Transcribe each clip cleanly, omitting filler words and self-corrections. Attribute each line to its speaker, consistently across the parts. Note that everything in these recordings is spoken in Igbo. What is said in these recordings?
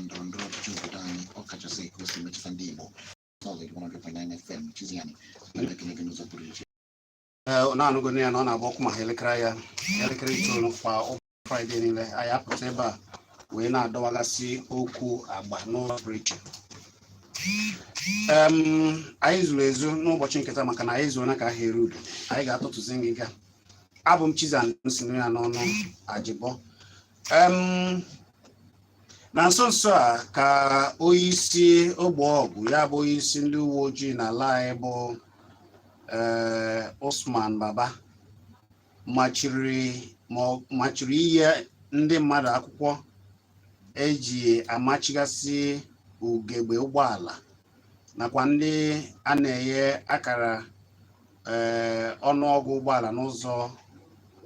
Speaker 1: ndọrọ ndọrọ ọchịchị obodo anyị, ọ kachasị ka o si metụta ndị Igbo. Solid 100.9 FM, Chiziani, na-ekele gị n'ụzọ pụrụ iche.
Speaker 2: Ee, na-anụgo ya na ọ na-agba ọkụ ma ha elekere ya 9 kwa ụbọchị Fraịde niile, anyị apụta ebe a wee na-adọwagasị okwu agba n'ụzọ pụrụ iche. Anyị zuru ezu n'ụbọchị nke taa maka na anyị zuona ka ahịa eru udu, anyị ga-atụtụzi ngịga. Abụ m Chizan si ya n'ọnụ ajịbọ. Na nso nso a ka onyeisi ogbe ọgụ, ya bụ onyeisi ndị uwe ojii n'ala anyị bụ Usman Baba, machiri ma ọ machiri inye ndị mmadụ akwụkwọ eji amachigasị ugegbe ụgbọala nakwa ndị a na-enye akara ọnụọgụ ụgbọala n'ụzọ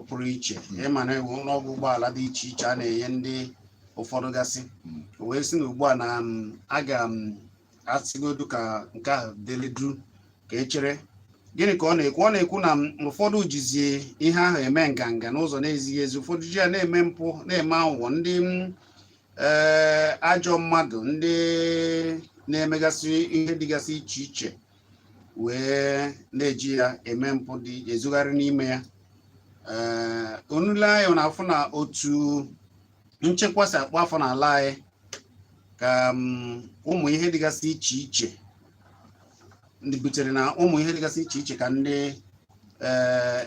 Speaker 2: pụrụ iche. Ịma na ewu ọnụọgụ ụgbọala dị iche iche a na-enye ndị ụfọdụ gasị, o wee sị na ugbu a na a ga m asịgodu ka nke ahụ deledu ka echere. Gịnị ka ọ na-ekwu? Ọ na-ekwu na ụfọdụ jizi ihe ahụ eme nganga n'ụzọ na-ezighị ezi, ụfọdụ ji ya na-eme mpụ, na-eme aghụghọ, ndị ajọ mmadụ, ndị na-emegasị ihe dịgasị iche iche wee na-eji ya eme mpụ dị ezugharị n'ime ya. Onule anyị na-afụ na otu nchekwa si akpọ afọ n'ala anyị ka ụmụ ihe dịgasị iche iche ndị butere na ụmụ ihe dịgasị iche iche ka ndị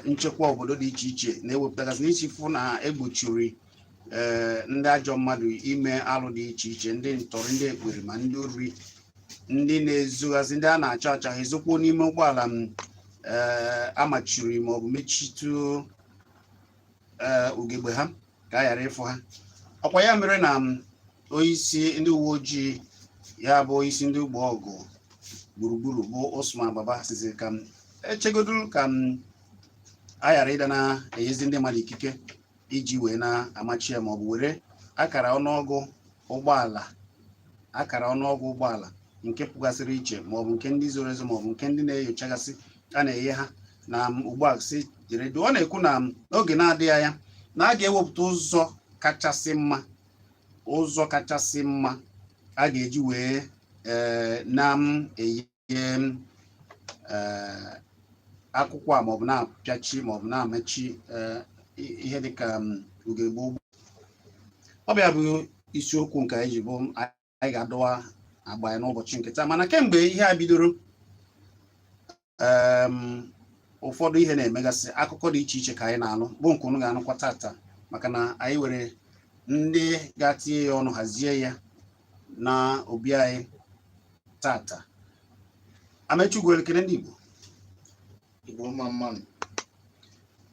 Speaker 2: nchekwa obodo dị iche iche na-ewepụtagasị n'isi fụ na egbochiri ndị ajọ mmadụ ime alụ dị iche iche, ndị ntọrị, ndị ekpere, ma ndị ori, ndị na-ezogasị, ndị a na-achọ achọ, ha ezokwuo n'ime ụgbọala m amachiri maọbụ mechitu ugegbe ha ka a ghara ịfụ ha. Ọkwa ya mere na onyeisi ndị uwe ojii, ya bụ onyeisi ndị ụgbọ ọgụ gburugburu bụ Usman Baba, sizi ka m echegoduru ka m a ghara ịda na-enyezi ndị mmadụ ikike iji wee na-amachi ya maọbụ were akara ọnụọgụ ụgbọala, akara ọnụọgụ ụgbọala nke pụgasịrị iche maọbụ nke ndị zoro ezo maọbụ nke ndị na-enyochagasị a na-enye ha na ugbu a si jere du. Ọ na-ekwu na n'oge na-adịghị anya na a ga-ewepụta ụzọ kachasị mma, ụzọ kachasị mma a ga-eji wee na m enye akwụkwọ a maọbụ na-apịachi maọbụ na-amechi ihe dịka ugegbe ụgbọ. Ọ bịa bụ isiokwu nke anyị ji bụ anyị ga-adọwa agba ya n'ụbọchị nke taa. Mana kemgbe ihe a bidoro, ụfọdụ ihe na-emegasị, akụkọ dị iche iche ka anyị na-anụ bụ nke unu ga-anụkwa tata, maka na anyị were ndị ga-atinye ya ọnụ hazie ya na obi anyị tata. Amechukwu, ekele ndị Igbo.
Speaker 3: Igbo mma mmanụ.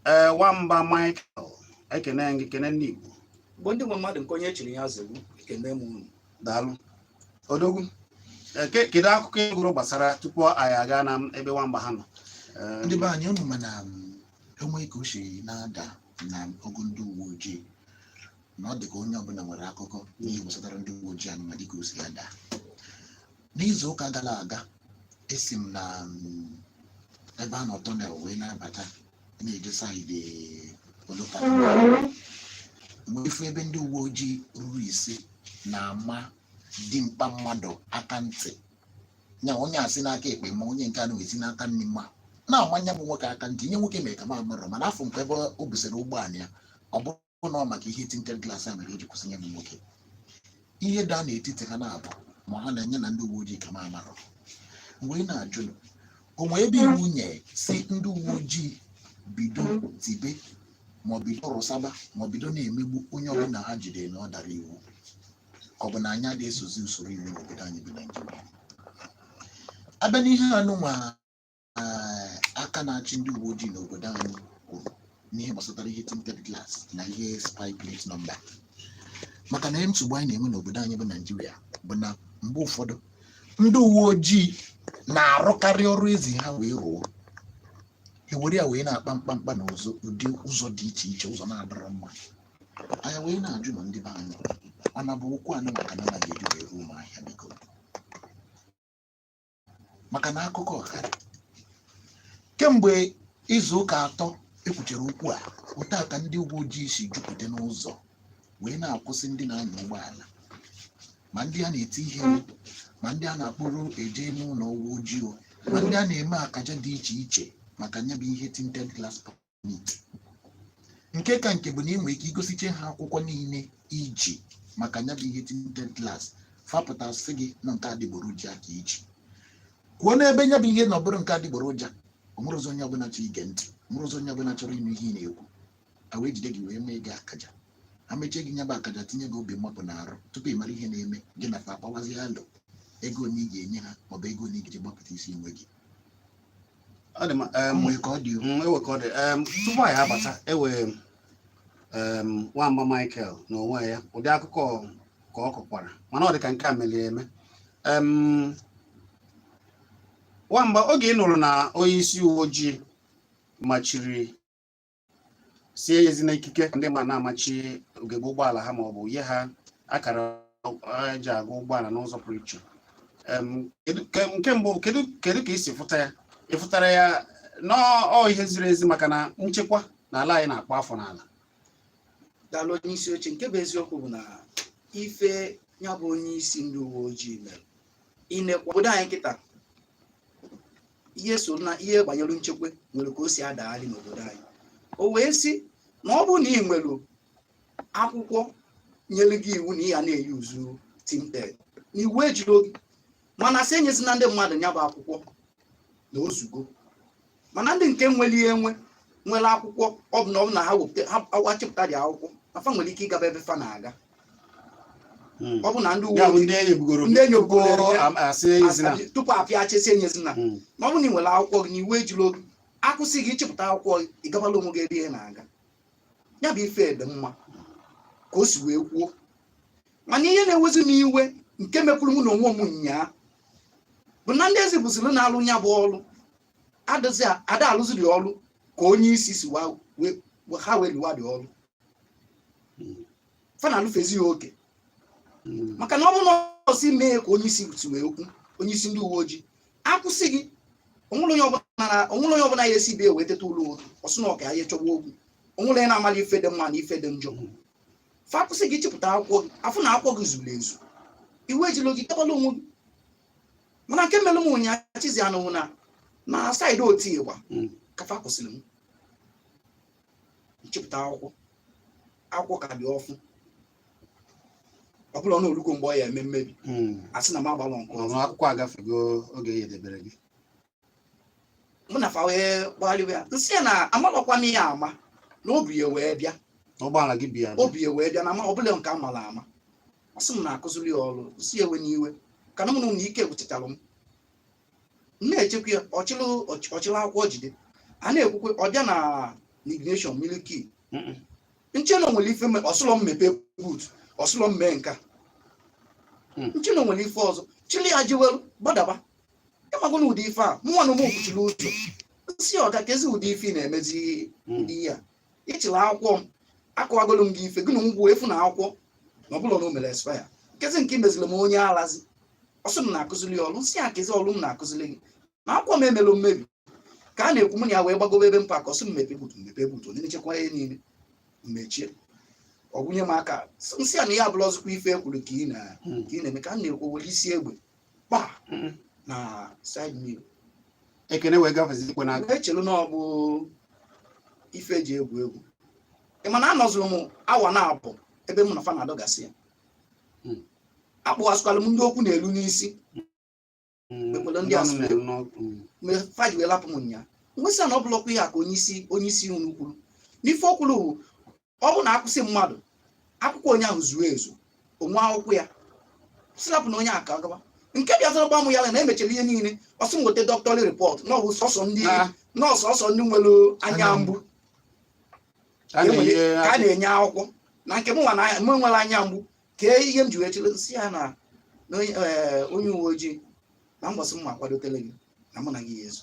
Speaker 2: Ee, Nwamba Michael, ekene gị, kene ndị Igbo.
Speaker 3: Bụ ndị nwe mmadụ, nke onye echiri ya zegbu, ekene m unu.
Speaker 2: Daalụ, odogwu. Kedu akụkọ ị gụrụ gbasara tupu anyị aga na ebe nwamba ha nọ?
Speaker 1: Ndị be anyị, unu mana enweghị ka o si na-ada na ogo ndị uwe ojii na ọ dị ka onye ọbụla nwere akụkọ n'ihe gbasatara ndị uwe ojii anyị, ma dịka o si ada. N'izu ụka gara aga, esi m na ebe a nọ tunnel wee na-abata na-eje side Olota, mgbe ifu ebe ndị uwe ojii ruru 5 na-ama dimkpa mmadụ aka ntị, nya onye asị n'aka ekpe ma onye nke a na-esi n'aka nri ma na-amanya bụ nwoke aka ntị. Ihe nwoke mere ka m amarọ, mana afọ nke ebe o busara ụgbọala ya, ọ bụrụ na ọ maka ihe tinted glass a mere eji kwụsị ya bụ nwoke, ihe daa n'etiti ha na-abụ ma ha na-enye na ndị uwe ojii ka m amarọ. Mgbe ị na-ajụ onwe ebe iwu nye si ndị uwe ojii bido tibe ma ọ bido rụsaba ma ọ bido na-emegbu onye ọbụla ha jidere na ọ dara iwu, ka ọ bụ na anyị adịghị esozi usoro iwu n'obodo anyị bụ Naijiria. Abịa n'ihe anụnwa aka na-achị ndị uwe ojii n'obodo anyị kwuru n'ihe gbasatara ihe tinted glass na ihe spy plate number, maka na nsogbu anyị na-enwe n'obodo anyị bụ Naijiria bụ na mgbe ụfọdụ ndị uwe ojii na-arụkarị ọrụ ezi ha wee rụọ, ewere ya wee na-akpa mkpamkpa na ụzọ ụdị ụzọ dị iche iche, ụzọ na-adọrọ mma. Anyị wee na-ajụ na ndị be anyị, ọ na bụ okwu anụ maka na anaghị eji wee ruo ụmụahịa, biko, maka na akụkọ ọkara kemgbe izu ụka 3 ekwuchere okwu a, otu a ka ndị uwe ojii si jupụta n'ụzọ wee na-akwụsị ndị na-anya ụgbọala. Ma ndị a na-eti ihe o, ma ndị a na-akpụrụ eje n'ụlọ uwe ojii o, ma ndị a na-eme akaja dị iche iche maka nya bụ ihe tinted glass permit. Nke ka nke bụ na ị nwere ike igosiche ha akwụkwọ niile iji maka nya bụ ihe tinted glass, fapụta sị gị na nke adịgboroja ka iji kwuo n'ebe nya bụ ihe na ọ bụrụ nke adịgboroja. O nwere ụzọ onye ọbụla chọrọ ige ntị, nwere ụzọ onye ọbụla chọrọ ịnụ ihe ị na-ekwu. A wee jide gị wee mee gị akaja, ha mechie gị nyaba akaja, tinye gị obi mmapụ n'arụ. Tupu ị mara ihe na-eme gị na fa, akpawazi alụ ego onye ị ga-enye ha maọbụ ego onye ị ga-eji gbapụta isi nwe gị.
Speaker 2: Ọ dị mma.
Speaker 1: O nwere ka ọ dị o.
Speaker 2: Ewe ka ọ dị. Tupu anyị abata, ewe nwamba Michael na onwe ya, ụdị akụkọ ka ọ kọkwara, mana ọ dị ka nke a melie eme. Nwamba, oge ị nụrụ na onye isi uwe ojii machiri sie ezina ikike ndị ma na-amachi ugegbe ụgbọala ha maọbụ nye ha akara eji agụ ụgbọala n'ụzọ pụrụ iche, nke mbụ, kedu ka isi fụta ya? Ị fụtara ya n'ọ ihe ziri ezi, maka na nchekwa n'ala anyị na-akpọ afọ n'ala?
Speaker 3: Daalụ, onye isi oche. Nke bụ eziokwu bụ na ife ya bụ onye isi ndị uwe ojii mere, inekwa obodo anyị kịta, ihe so na ihe gbanyere nchekwa nwere ka o si adagharị n'obodo anyị. O wee sị na ọ bụrụ na ị nwere akwụkwọ nyere gị iwu na ị ya na-eyi uzu tinted, na iwu ejiri oge, mana sị enyezina ndị mmadụ ya bụ akwụkwọ na ozugo. Mana ndị nke nwere ihe enwe nwere akwụkwọ, ọ bụ na ha wepụta, ha awachịpụta dị akwụkwọ na fa nwere ike ịgaba ebe fa na-aga. Ọ bụ na ndị uwe
Speaker 2: Ya bụ
Speaker 3: ojii
Speaker 2: ndị enyebugoro
Speaker 3: ndị enyebugoro
Speaker 2: tupu asị enyezina.
Speaker 3: Tupu apịa chesi enyezina. Ma ọ bụ na ị nwere akwụkwọ gị na iwu ejiri oge akwụsị gị ịchịpụta akwụkwọ gị, ị gabala onwe gị ebe ihe na-aga. Ya bụ ife dị mma ka o si wee kwuo, mana ihe na-ewezi m iwe, nke mekwuru m na onwe m nyaa, bụ na ndị ezibụziri na-alụ ya bụ ọrụ adịzi ada alụziri ọrụ ka onye isi si ha wee lụwa dị ọrụ. Fa na-alụfezi ya oke. Maka na ọ bụrụ na ọ sị mee ka onye isi si wee kwu, onye isi ndị uwe ojii akwụsị gị, onwere onye ọbụla ya esi bịa wee teta ụlọ otu ọsị na ọka ya chọgba okwu. Onwere onye na-amala ife dị mma na ife dị njọ. Fa akwụsị gị, chịpụta akwụkwọ gị, afụ na akwụkwọ gị zuru ezu, iwu ejila gị, gabala onwe gị. Mana nke mere m ụnyaahụ, chizi anụwụ na side oti ịgba ka fa kwụsịrị m, nchịpụta akwụkwọ, akwụkwọ ka dị ọfụ. Ọ bụla na olugo mgbe ọ ya eme mmebi, asị na m agbalọ nke
Speaker 2: Ọ
Speaker 3: ọzọ.
Speaker 2: bụ akwụkwọ agafego oge e debere gị.
Speaker 3: Mụ na fa wee gbagharịwa ya, nsị ya na amalọkwa m ihe ama na obi ya wee bịa.
Speaker 2: Ụgbọala gị bi ya.
Speaker 3: Obi ya wee bịa na ama ọbụla nke amala ama. Ọsị m na-akụziri ya ọrụ, nsị ya ewe n'iwe ka na mụ na ike gwụchachalụ m. M na-echekwa ya, ọchịlụ ọchịlụ akwụkwọ jide a na-ekwukwe ọbịa na ignition miliki. Nche na o nwere ife ọsụlọ m mepee boot, ọsụlọ m mee nka. Nche na o nwere ife ọzọ chili ya jiwelu gbadaba ịmago na ụdị ife a mụnwa na ụmụ kwuchiri ụzọ, nsị ọga kezi ụdị ife ị na-emezi. Ụdị ihe a ịchịla akwụkwọ m, akọwagolo m gị ife gị na ngwụ efu na akwụkwọ na ọbụla na o mere expire, nkezi nke imeziri m onye alazi. Ọsọ m na-akụziri ya ọrụ, nsị a kezi ọrụ m na-akụziri gị na akwụkwọ m emelu mmebi ka a na-ekwu. Mụ na ya wee gbagobe ebe mpa ka ọsọ m mepee boot, mepee boot, onye na-echekwa ihe niile mechie, ọgwụnye m aka, nsị a na ya abụla ọzọkwa ife ekwuru ka ị na ka ị na-eme ka m na-ekwu, were isi egbe kpa na side mirror.
Speaker 2: Ekene wee gafezi ikwe n'aka.
Speaker 3: Wee chelu na ọ bụ ife eji egwu egwu. Ị ma na anọzụrụ m awa na abụ ebe mụ na fa na-adọgasị ya. Akpụghasịkwara m ndị okwu na-elu n'isi. Ekwelu ndị
Speaker 2: ọnụ
Speaker 3: asụsụ.
Speaker 2: Na-eru
Speaker 3: Mgbe fa ji wee lapụ m nya, nwesị na ọ bụlọkwa ihe a ka onye isi unu kwuru n'ife o kwuru bụ ọ bụ na akwụsị mmadụ, akwụkwọ onye ahụ zuo ezu, onwe akwụkwọ ya silapụ na onye a ka gawa. Nke bịazara gba m ya na emechara ihe niile, ọsị m weta doctorly report na ọ bụ sọsọ ndị nọọsụ, ọsọ ndị nwere anya
Speaker 1: Anya
Speaker 3: mgbu
Speaker 2: a na-enye
Speaker 3: ka a na-enye akwụkwọ na nke m nwa na m nwere anya mgbu. Kee ihe m ji wee chere nsị ya na onye uwe ojii na mbọsị m ma akwadotele gị na mụ na gị ya ezu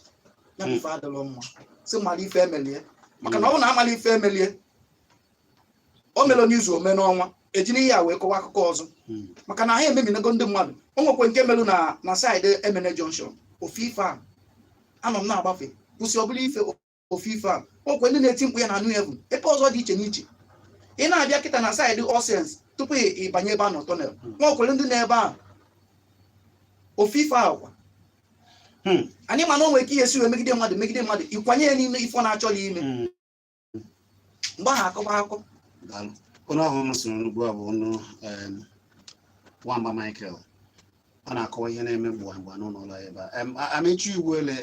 Speaker 3: ya bụ ife adịrọ mma. Si mara ife emelie, maka na ọ bụ na amala ife emelie, o mere n'izu, ome n'ọnwa, ejiri ihe a wee kọwa akụkọ ọzọ. Maka na ha emebinego ndị mmadụ. O nwekwe nke merụ na side Emene Junction, ofu ife a anọ m na-agbafe kwụsị, ọ bụla ife ofu ife a. O nwekwe ndị na-eti mkpu ya na New Haven, ebe ọzọ dị iche n'iche. Ị na-abịa kịta na side All Saints. Tupu ị banye ebe a nọ tunnel, nwa okwere ndị na-ebe ahụ ofu ife ahụ kwa. Anyị ma na o nwere ike ihe esi wee megide mmadụ, megide mmadụ, ịkwanye ya n'ime ife ọ na-achọghị ime. Mgbe ahụ akọba akọ.
Speaker 2: Daalụ. Onye ọhụrụ m soro ugbu a bụ ọnụ Nwamba Michael. Ọ na-akọwa ihe na-eme mgbe n'ụlọ ụlọ ebe a. Amechi Igwele,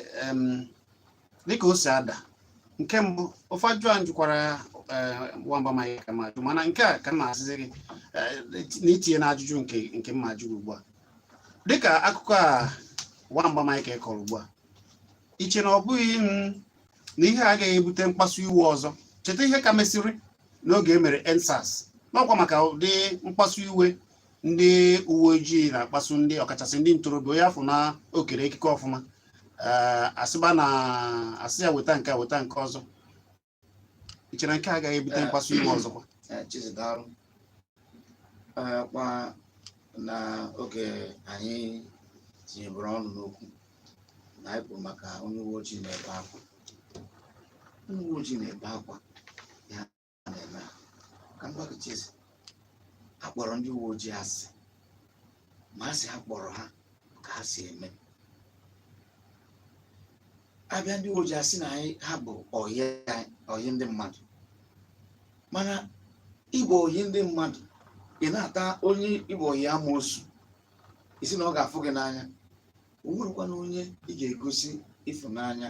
Speaker 2: dịka o si ada nke mbụ, ofe ajụjụ a jụkwara ya, Nwamba Michael, ma jụ, mana nke a ka m na-asịzi gị na itinye na ajụjụ nke m ma jụrụ ugbu a, dịka akụkọ a Nwamba Michael kọrọ ugbu a, iche na ọ bụghị m na ihe a agaghị ebute mkpasu iwe ọzọ? Cheta ihe ka mesịrị n'oge e mere EndSARS, n'ọkwa maka ụdị mkpasu iwe ndị uwe ojii na-akpasu ndị, ọkachasị ndị ntorobịa, onye afọ na okere ekike ọfụma, asịba na asị ya weta nke a, weta nke ọzọ. Ị chere nke a agaghị ebute mkpasu iwe ọzọkwa?
Speaker 4: Chizidarụ. Kwa na oge anyị tinyeburu ọnụ n'okwu na anyị kwuru maka onye uwe ojii na-ebe akwa, onye uwe ojii na-ebe akwa ya na-eme ha. Ka m gwa gị, Chizi, a kpọrọ ndị uwe ojii asị, ma asị ha kpọrọ ha ka ha si eme. Abịa, ndị uwe ojii asị na anyị ha bụ ọyị ọyị ndị mmadụ, mana ịbụ oyi ndị mmadụ, ị na-ata onye ịbụ oyi amoosu, isi na ọ ga-afụ gị n'anya. O nwerekwana onye ị ga-egosi ịfụnanya,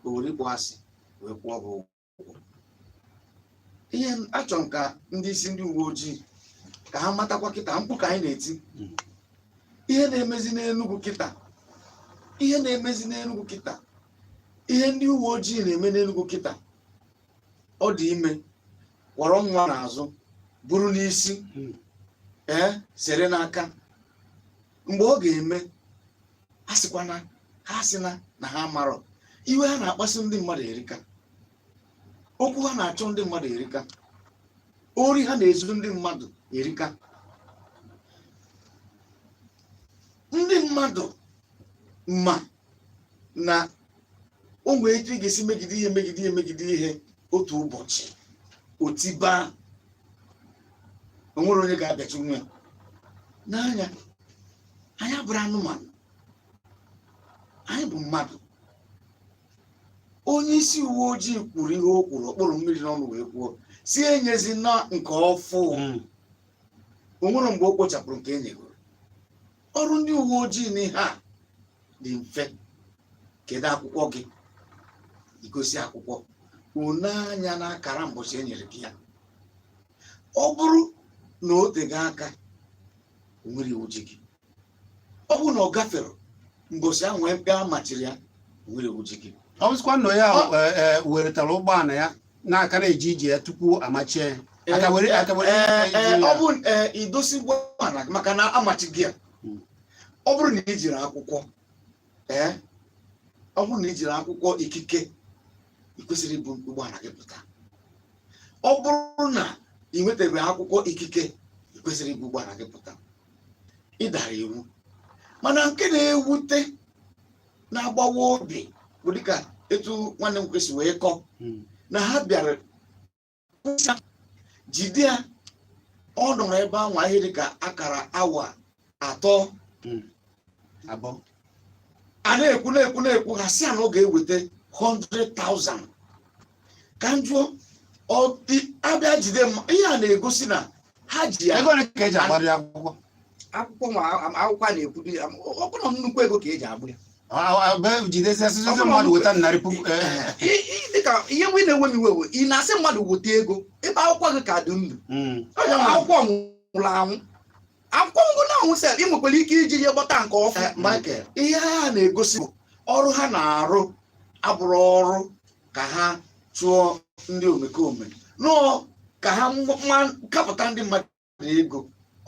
Speaker 4: o were ịkpọ asị wee kwụọ gị ụgwọ. Ihe achọrọ m ka ndị isi ndị uwe ojii ka ha matakwa kịta, mkpu ka anyị na-eti, ihe na-emezi n'Enugu kịta, ihe na-emezi n'Enugu kịta, ihe ndị uwe ojii na-eme n'Enugu kịta, ọ dị ime kwọrọ nwa n'azụ, buru n'isi, ee, sere n'aka. Mgbe ọ ga-eme, ha sịkwana ha sịna na ha marọ. Iwe ha na-akpasu ndị mmadụ erika, okwu ha na-achọ ndị mmadụ erika, ori ha na-ezu ndị mmadụ erika. Ndị mmadụ ma na o nwere ike ị ga-esi megide ihe, megide ihe, megide ihe, otu ụbọchị otiba, o nwere onye ga-abịachi nwe n'anya. Anyị abụrụ anụmanụ, anyị bụ mmadụ. Onye isi uwe ojii kwuru ihe o kwuru, okporo mmiri n'ọnụ wee kwuo si enyezi na nke ọfụ. O nwere mgbe o kpochapụrụ nke enyegoro. Ọrụ ndị uwe ojii n'ihe a dị mfe. Kedu akwụkwọ gị? Igosi akwụkwọ, une anya n'akara mbọchị e nyere gị ya. Ọ bụrụ na o tego aka, o nwere iwu ji gị. Ọ bụrụ na ọ gafere mbọchị ahụ ebe a machiri ya, o nwere iwu ji gị.
Speaker 2: Ọ bụzikwa na onye ahụ weretara ụgbọala ya n'aka na-eje ije ya tupu amachie ya, aka were
Speaker 4: Ee, ọ bụ idosi ụgbọala gị maka na amachi gị ya. Ọ bụrụ na ị jiri akwụkwọ, ee, ọ bụrụ na ị jiri akwụkwọ ikike, ị kwesịrị ibu ụgbọala gị pụta. Ọ bụrụ na ị nwetabeghị akwụkwọ ikike, ị kwesịrị ibu ụgbọala gị pụta, ị dara iwu. Mana nke na-ewute, na-agbawa obi bụ dịka etu nwanne m nwoke si wee kọọ na ha bịara kwụsị, jide ya, ọ nọrọ ebe ahụ ihe dịka akara awa 3.
Speaker 2: Abụọ.
Speaker 4: A na-ekwu, na-ekwu, na-ekwu, ha si ya na ọ ga-eweta 100,000. Ka m jụọ, ọ dị abịa jide m, ihe a na-egosi na ha ji ya.
Speaker 2: Ego ole ka eji agbara ya akwụkwọ?
Speaker 3: Akwụkwọ nwa, akwụkwọ a na-ekwu, ọ bụrụ na nnukwu ego ka eji agbụ ya.
Speaker 2: Jidezi asịsị
Speaker 3: Ọ bụrụ
Speaker 2: mmadụ
Speaker 3: na
Speaker 2: weta 100,000.
Speaker 3: Dịka ihe nwe na-enwe m iwe bụ ị na-asị mmadụ weta ego ebe akwụkwọ gị ka dị ndụ. Akwụkwọ nwụrụ anwụ, akwụkwọ ngụ na anwụ sef, ị nwekwara ike iji ihe gbọta nke ọfụ.
Speaker 4: Michael, ihe ha na-egosi bụ ọrụ ha na-arụ abụrụ ọrụ ka ha chụọ ndị omekome, nọọ ka ha kapụta ndị mmadụ ego.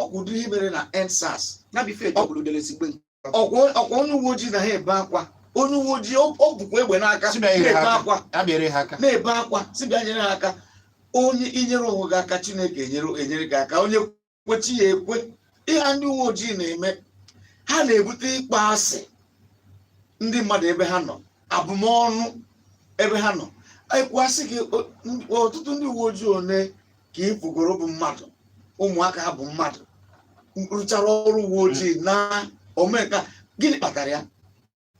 Speaker 4: Ọkwa ụdị ihe mere na EndSARS.
Speaker 3: Ya bụ ife ejekwuru dere ezigbo nke.
Speaker 4: Ọkwa onye uwe ojii na ha ebe akwa, onye uwe ojii ọ bụkwa egbe n'aka
Speaker 2: Sị bịa nyere ha
Speaker 4: na-ebe
Speaker 2: aka.
Speaker 4: akwa.
Speaker 2: Ya bịara ha aka.
Speaker 4: Na-ebe akwa si bịa nyere ha aka. Onye inyere onwe gị aka, Chineke enyere gị aka. Onye kwechi ya ekwe. Ihe a ndị uwe ojii na-eme, ha na-ebute ịkpọ asị ndị mmadụ ebe ha nọ, abụmọnụ ebe ha nọ, ekwasị gị. Ọtụtụ ndị uwe ojii one ka ị fugoro bụ mmadụ. Ụmụaka ha bụ mmadụ rụchara ọrụ uwe ojii na omenka. Gịnị kpatara ya?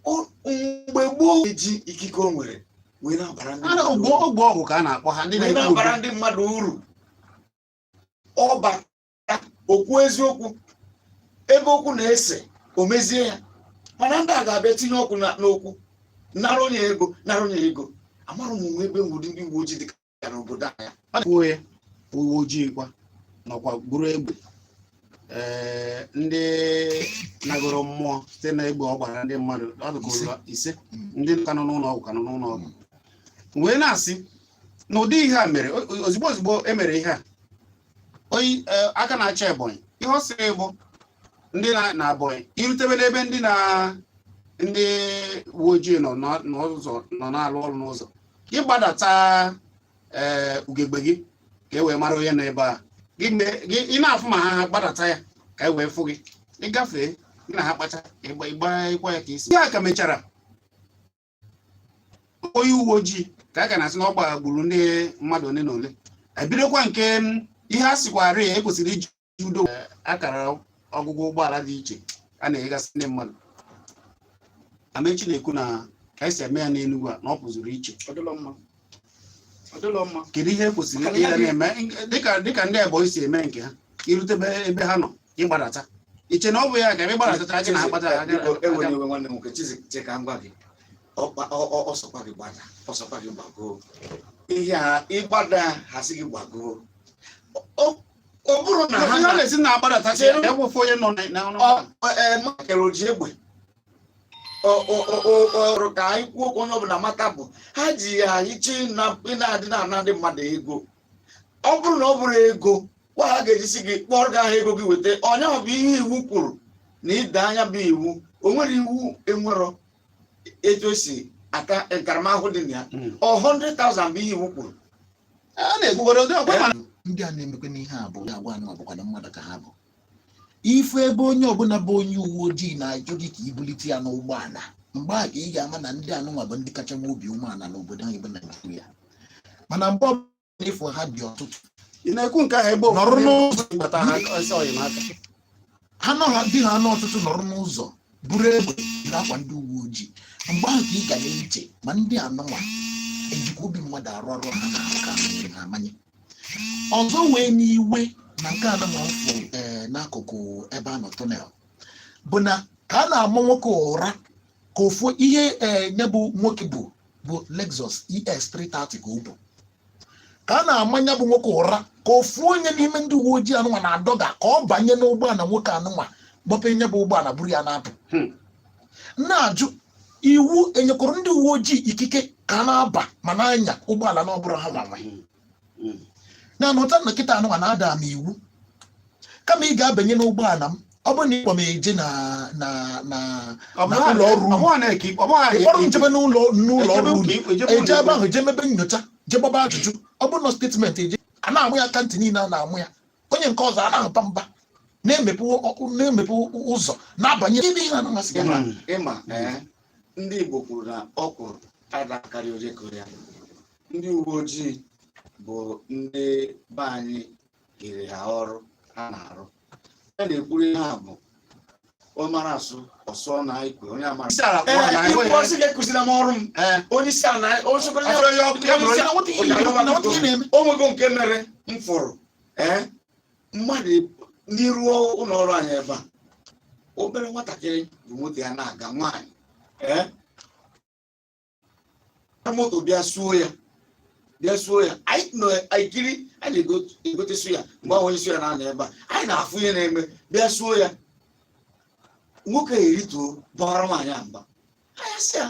Speaker 4: Mgbe gboo, eji ikike o nwere wee na-abara ndị
Speaker 2: A na-
Speaker 4: mmadụ
Speaker 2: ogbo
Speaker 4: uru.
Speaker 2: ogbo ọgwụ ka a na-akpọ ha, ndị
Speaker 4: Wee
Speaker 2: na-ekwu
Speaker 4: na-abara
Speaker 2: udo.
Speaker 4: ndị mmadụ uru. Ọ bata, okwu eziokwu, ebe okwu na-ese, o mezie ya. Mana ndị a ga-abịa tinye ọkụ n'okwu, nara onye ego, nara onye ego. Amara m onwe ebe nwụrụ ndị uwe ojii dị ka n'obodo anyị.
Speaker 2: Ọ dị onye uwe ojii kwa nọkwa buru egbe, ee, ndị nagoro mmụọ site na egbe ọ gbara ndị mmadụ, ọ dị ka
Speaker 1: 5.
Speaker 2: ụlọ 5 ndị ka nọ n'ụlọ ọgwụ, ka nọ n'ụlọ ọgwụ, wee na-asị na ụdị ihe a mere ozugbo ozugbo e mere ihe a, onye aka na-achị Ebonyi, ihe ọ sịrị bụ ndị na Ebonyi irutebe n'ebe ndị na ndị uwe ojii nọ n'ụzọ, nọ na-alụ ọrụ n'ụzọ, ịgbadata ee ugegbe gị ka e wee mara onye nọ ebe a. Gị gị ị na-afụ ma ha gbadata ya ka e wee fụ gị, ịgafee, gị na ha kpacha ịgba ịgba ịkwa ya ka isi. Ihe a ka mechara, onye uwe ojii ka a ka na-asị na ọ gbagburu ndị mmadụ ole na ole, ebidokwa nke m, ihe a sịkwarị ya ekwesịrị iji udo. Akara ọgụgụ ụgbọala dị iche a na-enyegasị ndị mmadụ. Amechi na-ekwu na ka esi eme ya n'Enugu a na ọ pụzuru iche.
Speaker 3: Ọ dịlọ mma, ọ dịlọ mma.
Speaker 2: Kedu ihe kwesịrị
Speaker 3: Maka na ya
Speaker 2: ịga na-eme dịka ndị Ebonyi si eme nke ha, irutebe ebe ha nọ, ịgbadata iche na ọ bụ ya ka ebe gbadatacha gị na ha gbadata?
Speaker 4: Biko, ewena iwe, nwanne m nwoke Chizi, che ka m gwa gị. Ọsọkwa gị gbada, ọsọkwa gị gbagoo, ihe a ịgbada ha sị gị gbagoo, ọ bụrụ na ha
Speaker 2: ihe ọ na-esi na-agbadata
Speaker 4: Chere.
Speaker 2: ya bụ ofu onye nọ na
Speaker 4: Makere oji egbe ọrụ ka anyị kwuo okwu, onye ọbụla mata bụ ha ji ya anyị chi na ị na-adị na-ana ndị mmadụ ego. Ọ bụrụ na ọ bụrụ ego kwa ha ga-ejisi gị kpọrọ gị aha ego gị weta onye ọ bụ ihe iwu kwuru na ịda anya bụ iwu. O nwere iwu enwerọ etu esi ata ntaramahụhụ dị na ya. Ọ 100,000 bụ ihe iwu kwuru.
Speaker 2: A na-ekwukwara ụdị ọkwa mana
Speaker 1: Ndị a na-emekwa n'ihe a bụ ya agwa anụ ọbụkwana mmadụ ka ha bụ. Ife ebe onye ọbụla bụ onye uwe ojii na-ajụ gị ka ibulite ya n'ụgbọala, mgbe a ka ị ga-ama na ndị anụnwa bụ ndị kacha nwe obi umeala n'obodo anyị bụ Naijiria. Mana mgbe ọbụla ịfụ ha dị ọtụtụ
Speaker 2: Ị na-ekwu nke ahụ ebe
Speaker 1: nọrọ n'ụzọ
Speaker 2: gbata ha ọsọ enyemaka.
Speaker 1: Ha nọ, ha dị, ha nọ ọtụtụ, nọrọ n'ụzọ buru egbe, jiri akwa ndị uwe ojii, mgbe ahụ ka ị ga na-eche ma ndị anụnwa ejikwa obi mmadụ arụ ọrụ ha na-arụ ka manyere ha amanye. Ọzọ wee n'iwe na nke anụnwa mfụ, ee, n'akụkụ ebe a nọ tunnel bụ na ka a na-ama nwoke ụra ka ofu ihe, ee, nye bụ nwoke bụ Lexus ES 330 ka o bụ, ka a na-amanya bụ nwoke ụra ka ofu onye n'ime ndị uwe ojii anụnwa na-adọga ka ọ banye n'ụgbọala nwoke anụnwa, gbọpe nye bụ ụgbọala, buru ya na-apụ. Na-ajụ, iwu enyekwara ndị uwe ojii ikike ka a na-aba ma na-anya ụgbọala na ọ bụrụ ha nwanwe? Na nụta na kịta anụnwa na-ada m iwu, kama ị ga-abanye n'ụgbọala m, ọ bụrụ na ịkpọ m eje na na na
Speaker 2: Ọ
Speaker 1: na
Speaker 2: bụghị
Speaker 1: ụlọ ọrụ
Speaker 2: ọ
Speaker 1: unu,
Speaker 2: bụghị na-eke ọ bụghị
Speaker 1: ịkpọrọ m jebe n'ụlọ ọrụ unu,
Speaker 2: ejebe
Speaker 1: eje ebe ahụ, jee mebe nyocha, jee gbaba ajụjụ. Ọ bụrụ na statement eje a na-amụ ya aka ntị niile a na-amụ ya, onye nke ọzọ a na-aba mba, na-emepe ụzọ na-abanye n'ime ihe anụnwa si ya.
Speaker 4: Ịma ịma ee, ndị Igbo kwuru na ọ kwuru adakarị onye kụrụ ya. Ndị uwe ojii bụ ndị be anyị kere ha ọrụ ha na-arụ. Ya na-ekwuru ihe a bụ ọ mara asụ ọsọ na ikwe onye amara.
Speaker 2: Isi ala kpọọ na
Speaker 4: Ee, ikwu
Speaker 2: enweghị
Speaker 4: ọsị ga-ekụziri m ọrụ m. Onye isi ala na
Speaker 2: Ọ bụrụ ya ọkụ, ya bụrụ
Speaker 1: Na nwata ihe na-eme, na nwata ihe na-eme.
Speaker 4: O nwego nke mere m fụrụ, ee, mmadụ n'iru ụlọ ọrụ anyị ebe a, obere nwatakịrị bụ moto ya na-aga, nwaanyị, ee, moto bịa suo ya, bịa suo ya. Anyị nọ ekiri, anyị na-egote suya mgbe ahụ, onye suya na-anọ ebe a, anyị na-afụ ihe na-eme. Bịa suo ya, nwoke erituo, bawara nwaanyị a mba. Anyị sị ya,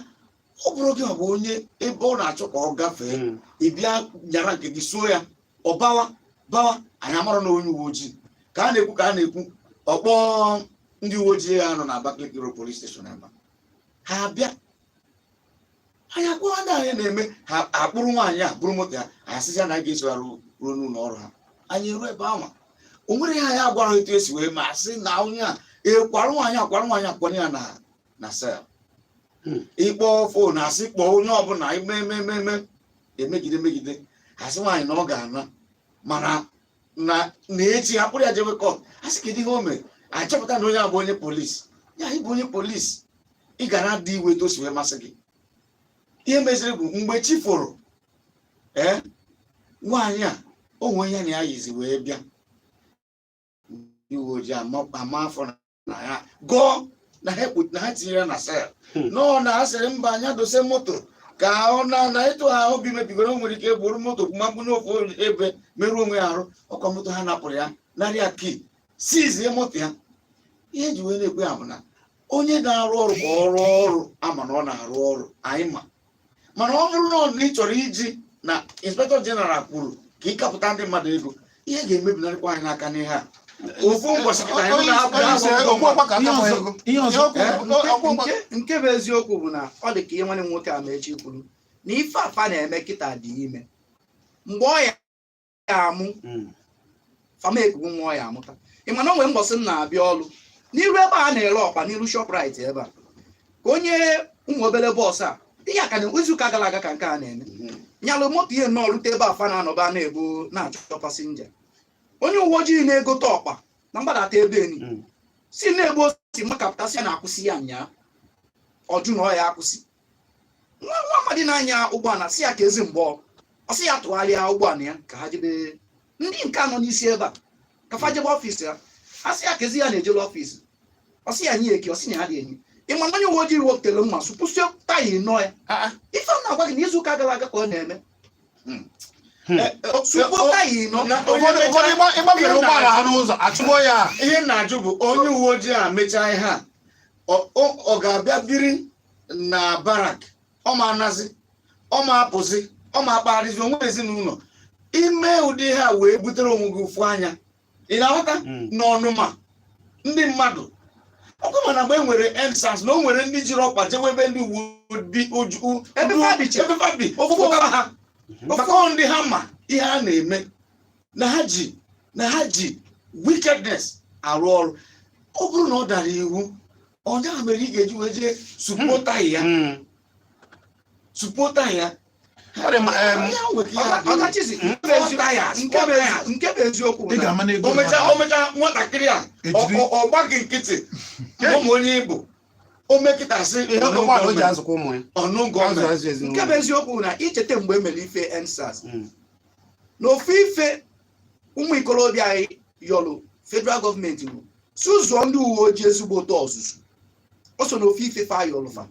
Speaker 4: ọ bụrụ gị ọ bụ onye ebe ọ na-achọ ka ọ gafee, ị bịa nyara nke gị suo ya, ọ bawa bawa. Anyị amara na onye uwe ojii ka a na-ekwu, ka a na-ekwu, ọkpọ ndị uwe ojii ya nọ na Abakaliki Road Police Station ebe a. Ha bịa, anyị akpọrọ ndị anyị na-eme ha akpụrụ nwaanyị a bụrụ moto ya. Anyị asịsị ya na anyị ga-eso ya ruo n'ụlọ ọrụ ha. Anyị eruo ebe ahụ, o nwere ihe anyị agwara etu esi wee ma sị na onye a ekwara nwaanyị, akwara nwaanyị, akwanye ya na cell. Ịkpọ phone, asị kpọọ onye ọbụla, ime eme eme eme, emegide megide, asị nwaanyị na ọ ga-ana. Mana Na echi ha kpụrụ ya jewe court, a sị kedu ihe o mere, achọpụta na onye a bụ onye polisi. Ya ịbụ onye polisi, ị ga na-adị iwe etu o si wee masị gị. Ihe meziri bụ mgbe chi foro, ee, nwaanyị a onwe ya na ya yizi wee bịa, ndị uwe ojii ama afọ na ya gụọ na ha tinyere ya na cell. Nọọ na asịrị mba, anya dose moto ka ọ na ịtụ ha obi mebigoro, o nwere ike bụrụ moto mmakpụ n'ofu ebe merụọ onwe ya arụ. Ọkwa moto ha napụrụ ya, narị ya key, sizie moto ya. Ihe eji wee na-ekwe ya bụ na onye na-arụ ọrụ ka ọ rụọ ọrụ, ama na ọ na-arụ ọrụ anyị ma. Mana ọ bụrụ na ọ na ị chọrọ iji na inspector general kwuru ka ịkapụta ndị mmadụ ego, ihe ga-emebinarịkwa anyị n'aka n'ihe a. Ofu ụbọchị kịta anyị na-apụ.
Speaker 2: Onye isi okwu ọkwa ka
Speaker 1: Ihe
Speaker 2: aka
Speaker 1: ọzọ
Speaker 2: ego.
Speaker 1: Ihe ọzọ
Speaker 3: Nke bụ eziokwu bụ na ọ dị ka ihe nwanne m nwoke Amaechi kwuru na ife afa na-eme kịta dị ime mgbe ọ ya amụ fama ekugbu nwa ọ ya amụta. Ị ma na o nwere mbọsị m na-abịa ọlụ n'iru ebe a na-ere ọkpa n'iru Shoprite ebe a, ka onye ụmụ obere bus a, ihe a ka na izuụka gara aga ka nke a na-eme, nyalụ moto ihe nnọọ rute ebe afa na-anọba na-ebu na-achọ passenger. Onye uwe ojii na-egote ọkpa na mgbadata ebe eni si na-egbu osi makapụtasị ya na-akwụsị ya nyaa, ọjụ na ọ ya akwụsị. Nwa nwa amadi na-anya ụgbọala si ya ka ezi mgbe ọ sị ya tụgharịa ụgbọala ya ka ha jebe ndị nke anọ n'isi ebe a, ka fa jebe office ya. A sị ya ka ezi ya na-ejelu office, ọ sị ya nye eke, ọ sị na ya dị enyi. Ịma na onye uwe ojii wepụtara mma sụpụsịa taya ịnọ ya. Ife m na-agwa gị na izuụka gara aga ka ọ na-eme, sụpụ taya ịnọ.
Speaker 2: Ụfọdụ ịgbafere ụgbọala ha n'ụzọ, achụgbo ya.
Speaker 4: Ihe m na-ajụ bụ, onye uwe ojii a mechaa ihe a, ọ ga-abịa biri na barrack? Ọ ma anazi, ọ ma apụzi, ọ ma akpagharịzi onwe ezinụlọ. Ime ụdị ihe a wee butere onwe gị ụfụ anya, ị na-aghọta? N'ọnụma ndị mmadụ ọkụ. Mana mgbe e nwere EndSARS, na o nwere ndị jiri ọkpa jewe ebe ndị uwe ojii
Speaker 3: Ebe fa biche.
Speaker 4: Ebe fa bi, pụtara ha maka ọ ndị ha ma ihe a na-eme na ha ji wickedness arụ ọrụ. Ọ bụrụ na ọ dara iwu, onye ahụ mere ị ga-eji wee jee supuo taya ya, supuo taya ya.
Speaker 2: Ọ dị mma.
Speaker 4: Ya nwere ka ihe a dị.
Speaker 3: Ọkachizi,
Speaker 4: Four tires,
Speaker 3: nke
Speaker 4: four
Speaker 3: bụ
Speaker 4: tires.
Speaker 3: Nke bụ eziokwu bụ
Speaker 1: Ị
Speaker 3: na
Speaker 1: ga-ama na ego
Speaker 4: O mechaa, o mechaa, nwatakịrị a ọ gba gị nkịtị. Ụmụ onye Igbo o mekịtasị
Speaker 2: Ihe ụgbọala o ji azụkwa ụmụ ya
Speaker 4: ọnụ
Speaker 2: azụ
Speaker 4: gọọmenti.
Speaker 2: Azụ ezinụlọ.
Speaker 3: Nke bụ eziokwu bụ na icheta mgbe e mere ife EndSARS, na ofu ife ụmụ ikorobịa anyị yọrọ federal gọọmenti bụ si ụzọ ndị uwe ojii ezigbote ọzụzụ. O so na ofu ife fa yọrọ fa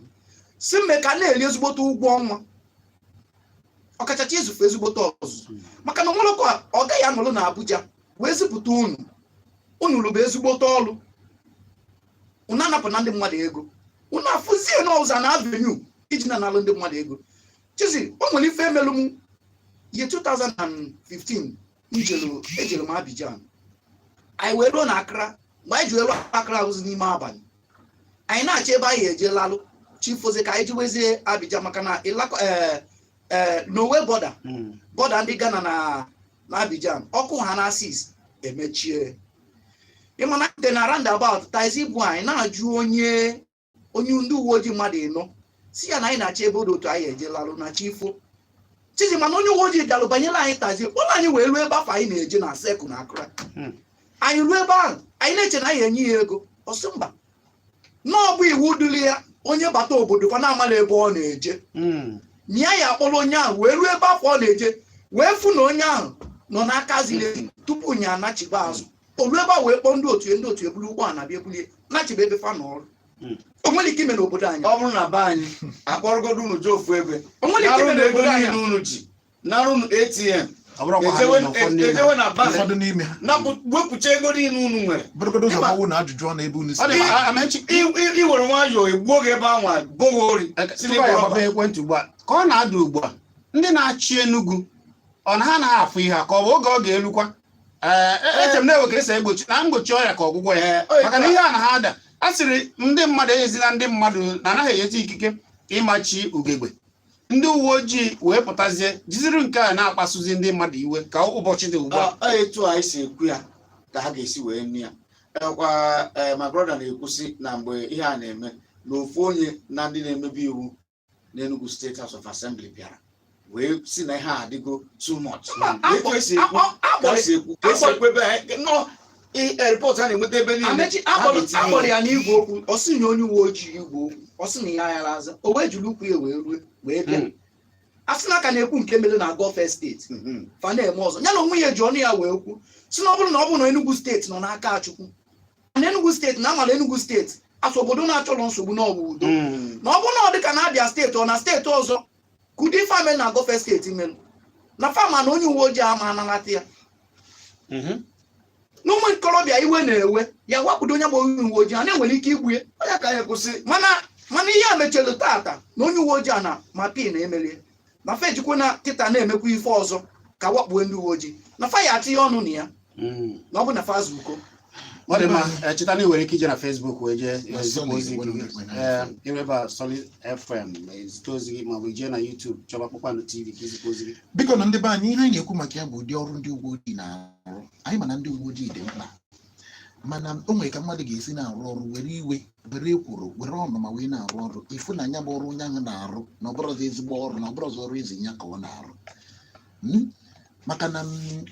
Speaker 3: si mme ka na-eri ezigbote ụgwọ ọnwa, ọkachacha izufe ezigbote ọzụzụ, maka na onwere ka ọ gaghị anọrọ na Abuja wee zipụta unu, unu rụba ezigbote ọrụ, unu anapụ na ndị mmadụ ego, unu afụzie n'ụzọ na avenue iji na-analụ ndị mmadụ ego. Chizi, o nwere ife emelụ m ye 2015. Njelu ejelu m Abidjan, anyị wee ruo na Accra. Mgbe anyị ji wee ruo Accra ahụzi n'ime abalị, anyị na-achọ ebe anyị eje lalụ chifozie ka anyị jiwezie Abidjan, maka na ịlakọ ee Nowe border, border ndị Ghana na Abidjan, ọkụ ha na 6 emechie. Ịmana dị na roundabout, taxi bụ anyị na-ajụ onye ndị uwe ojii mmadụ ịnọ, si ya na anyị na-achọ ebe dị otu anyị eje lalụ na chifo chizi. Mana onye uwe ojii bịalụ banyere anyị taxi, kpọrọ anyị wee ruo ebe afọ anyị na-eje na Seku na Accra. Anyị ruo ebe ahụ, anyị na-eche na anyị enye ya ego, ọsị mba, na ọ bụ iwu dịrị ya, onye bata obodo kwa na-amala ebe ọ na-eje, na ya ya akpọrọ onye ahụ wee ruo ebe afọ ọ na-eje, wee fụ na onye ahụ nọ n'aka ziri ezi tupu nya anachiba azụ. O ruo ebe a wee kpọọ ndị otu ya, ndị otu ebulu ụgbọala bịa ebulie nachiba ebe fa nọ ọrụ. O nwere ike ime n'obodo anyị?
Speaker 4: Ọ bụrụ na be anyị, akpọrọgodo unu jee ofu ebe,
Speaker 3: O nwere ike
Speaker 4: narụ
Speaker 3: ime
Speaker 4: unu ego
Speaker 3: n'obodo anyị?
Speaker 4: niile unu ji, narụ unu ATM,
Speaker 2: Ọ bụrụkwa ha
Speaker 4: ejewe
Speaker 2: niile, ụfọdụ n'ime ha.
Speaker 4: Ejewe na bank,
Speaker 1: Ụfọdụ n'ime ha.
Speaker 4: napụ, wepụcha ego niile unu nwere.
Speaker 1: Bụrụgodo ụzọ gbawo na ajụjụ ọnụ ebe unu si.
Speaker 2: Ọ dị mma, Amaechi.
Speaker 4: I were nwayọọ egbuo gị ebe anwa, boghị ori si
Speaker 2: Tupu anyị
Speaker 4: n'ịbụ
Speaker 2: agbape ekwentị ugbu a ka ọ na-ada ugbu a, ndị na-achị Enugu, ọ na ha anaghị afụ ihe a, ka ọ bụ oge ọ ga-elukwa? Ee, eche m na-ewe ka esi egbochi na mgbochi ọrịa ka ọgwụgwọ ya, maka na ihe a na ha ada a sịrị ndị mmadụ enyezila ndị mmadụ na anaghị enyezi ikike ịmachi ugegbe. Ndị uwe ojii wee pụtazie jiziri nke a na-akpasuzi ndị mmadụ iwe ka ụbọchị dị ugbu a.
Speaker 4: Ọ etu anyị si ekwu ya ka ha ga-esi wee nụ ya. Ekwa ee, my brother na-ekwusi na mgbe ihe a na-eme na ofu onye na ndị na-emebi iwu n'Enugu State House of Assembly bịara Wee si na ihe a adịgo too much.
Speaker 3: Mba,
Speaker 4: Etu esi ekwu ka esi ekwu ka esi ekwu ebe anyị nọ, report a na-enweta ebe niile.
Speaker 3: Amechi
Speaker 4: ha
Speaker 3: akpọrọ
Speaker 4: ga-etinye
Speaker 3: akpọrọ ya n'igwe okwu. Ọ sị na onye uwe ojii igwe okwu, ọ sị na ya aghara aza, o wee jiri ụkwụ ya wee rue wee bịa. A sị na aka na-ekwu nke mere na Gulf State, fa na-eme ọzọ. Ya na onwe ya eji ọnụ ya wee kwu si na ọ bụrụ na Enugu Steeti nọ n'aka Chukwu, na Enugu Steeti na amala Enugu Steeti asụ obodo na-achọrọ nsogbu n'ọbụ udo, na ọ bụrụ na ọ dị ka na Abia Steeti, ọ na steeti ọzọ, ka ụdị ife ame na Gulf Steeti mere na fama na onye uwe ojii ama ananata ya na ụmụ ikorobịa iwe na-ewe ya wakpudo onye bụ onye uwe ojii, ha na-enwere ike igbu ya.
Speaker 4: Onye ka anyị kwụsị.
Speaker 3: Mana ihe a mechelu tata na onye uwe ojii a na ma pin emelie na fa ejikwa na kịta na-emekwa ife ọzọ ka wakpuo ndị uwe ojii na fa ya atinye ọnụ na ya, na ọ bụ na fa zuko.
Speaker 2: Ọ dị mma. Cheta na ị nwere ike ije na Facebook wee jee
Speaker 1: Na
Speaker 2: zipụ ozi
Speaker 1: Solid
Speaker 2: gị.
Speaker 1: 100.9.
Speaker 2: Ee, eweba Solid FM, zite ozi gị, maọbụ ijee na YouTube chọba Kpakpando TV ka izipụ ozi gị.
Speaker 1: Biko na ndị be anyị, ihe anyị na-ekwu maka ya bụ ụdị ọrụ ndị uwe ojii na-arụ. Anyị ma na ndị uwe ojii dị mkpa, mana o nwere ka mmadụ ga-esi na-arụ ọrụ were iwe, were ekworo, were ọnụma wee na-arụ ọrụ, ifu na anya bụ ọrụ onye ahụ na-arụ na ọ bụrụzi ezigbo ọrụ, na ọ bụrụzi ọrụ ezi ya ka ọ na-arụ. Maka na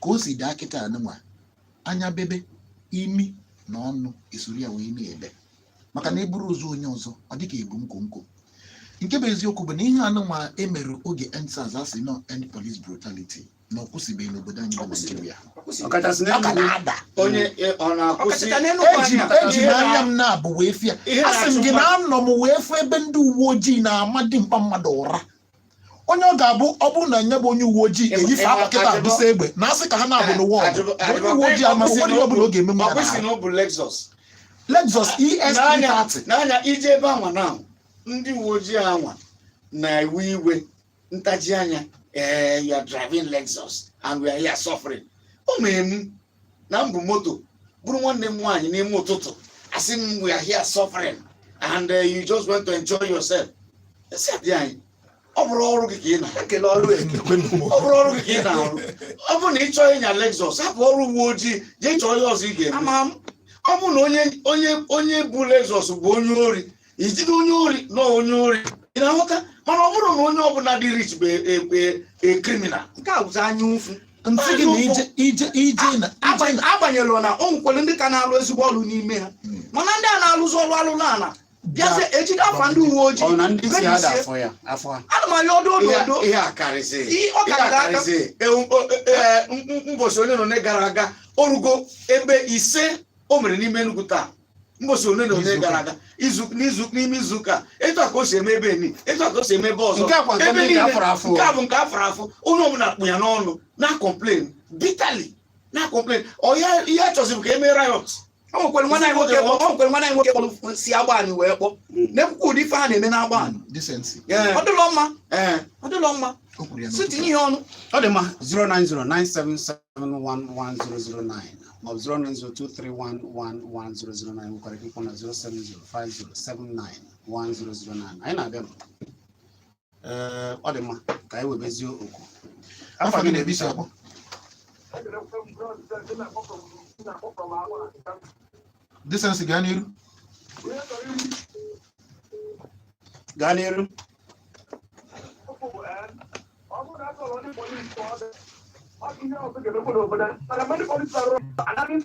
Speaker 1: ka o si daa kịta anụnwa, anya bebe, imi na ọnụ esoro ya wee na-ebe, maka na eburu ụzọ onye ọzọ, ọ dịka ebu nkwonkwo. Nke bụ eziokwu bụ na ihe anụnwa emere oge EndSARS, asị nọ end police brutality, na ọ kwụsịbeghị n'obodo anyị bụ
Speaker 3: Ọ kwụsịbeghị.
Speaker 1: Naijiria.
Speaker 2: Ọkachasị
Speaker 1: Ọ ka
Speaker 2: n'Enugu.
Speaker 1: na-ada.
Speaker 4: Onye ọ na-akwụsị?
Speaker 3: Ọkachasị n'Enugu.
Speaker 1: Eji
Speaker 3: anyị a.
Speaker 1: eji m anya m na-abụ wee fịa.
Speaker 4: Ihe
Speaker 1: Asị m
Speaker 4: na-achụ
Speaker 1: gị na anọ m wee fụ ebe ndị uwe ojii na-ama dimkpa mmadụ ụra, onye ọ ga-abụ ọ bụrụ na nye bụ onye uwe ojii eyife akwa kịta abụsa egbe na asị ka ha na-abụ n'ụwa ọgụ. Onye uwe ojii ama onwere ihe ọbụla ọ ga-emenwu ya
Speaker 4: Ọ kwụsị
Speaker 1: n'ahụ.
Speaker 4: na ọ bụ Lexus.
Speaker 1: Lexus ES330.
Speaker 4: N'anya ije ebe anwa na ndị uwe ojii anwa na-ewe iwe ntaji anya. Ee, you are driving Lexus and we are here suffering. O mere m na mbụ moto bụrụ nwanne m nwaanyị n'ime ụtụtụ, asị m, "We are here suffering and you just want to enjoy yourself." Esi adị anyị, ọ bụrụ ọrụ gị ka ị na
Speaker 3: Ekele ọrụ eke.
Speaker 4: Ọ bụrụ ọrụ gị ka ị na-arụ, ọ bụrụ na ị chọọ ịnya Lexus, hapụ ọrụ uwe ojii, jee chọọ ihe ọzọ ị ga-eme.
Speaker 3: Ama m.
Speaker 4: Ọ bụrụ na onye bụ Lexus bụ onye ori, ijide onye ori na onye ori, ị na-aghọta? Mana ọ bụrụ na onye ọbụla dị rich bụ a criminal.
Speaker 3: Nke a bụzi anya ụfụ.
Speaker 1: Ntị gị na ije ije ije na ije na
Speaker 3: Agbanyelụ na o nwekwere ndị ka na-alụ ezigbo ọrụ n'ime ha, mana ndị a na-alụzi ọrụ alụlụ ala bịazie ejide afa ndị uwe ojii
Speaker 2: Ọ na ndị si ada
Speaker 3: mebisie.
Speaker 2: afọ ya afọ ha.
Speaker 3: Ana m arịọ ọdụ
Speaker 4: Ihe
Speaker 3: odo.
Speaker 4: Ihe a karịsị.
Speaker 3: Ọ
Speaker 4: Ihe a
Speaker 3: karịrị aka.
Speaker 4: karịsị. Mbọchị ole na ole gara aga, o rugo ebe 5 o mere n'ime Enugu taa. Mbọchị ole na ole
Speaker 1: N'izuụka.
Speaker 4: gara aga, izu n'izu n'ime izu ụka, etu a ka o si eme ebe ni, etu a ka o si eme ebe ọzọ.
Speaker 2: Nke a kwa nke
Speaker 4: Ebe
Speaker 2: ndị nke
Speaker 4: niile.
Speaker 2: afọrọ afọ.
Speaker 4: Nke a bụ nke afọrọ afọ. Onye ọbụla kpụ ya n'ọnụ na complain bitterly, na complain. Ọ ya ihe a chọziri ka eme riot.
Speaker 3: O nwekwere nwanne anyị nwoke kpọrọ si Agbani wee kpọ na-ekwukwa ụdị ife ha na-eme n'Agbani.
Speaker 1: Decency.
Speaker 3: Ọ dịlọ mma.
Speaker 4: Ee.
Speaker 3: Ọ dịlọ mma.
Speaker 1: O kwuru ya
Speaker 3: si
Speaker 1: n'ụtụtụ.
Speaker 3: tinye ihe ọnụ.
Speaker 2: Ọ dị mma. 09097711009 maọbụ 09023111009, nwekwara ike ịkpọ na 07050791009. Anyị na-abịa. Ee, ọ dị mma ka anyị webezie okwu.
Speaker 1: Afọ gị na-ebi isi akpọ. Decency, gaa n'iru.
Speaker 2: Gaa n'iru.
Speaker 5: Ọ bụrụ na akọrọ ndị polisi ka ọ dị, ọ bụ ihe ọzọ ga-emekwa n'obodo a. Mana mgbe ndị polisi arụ anaghị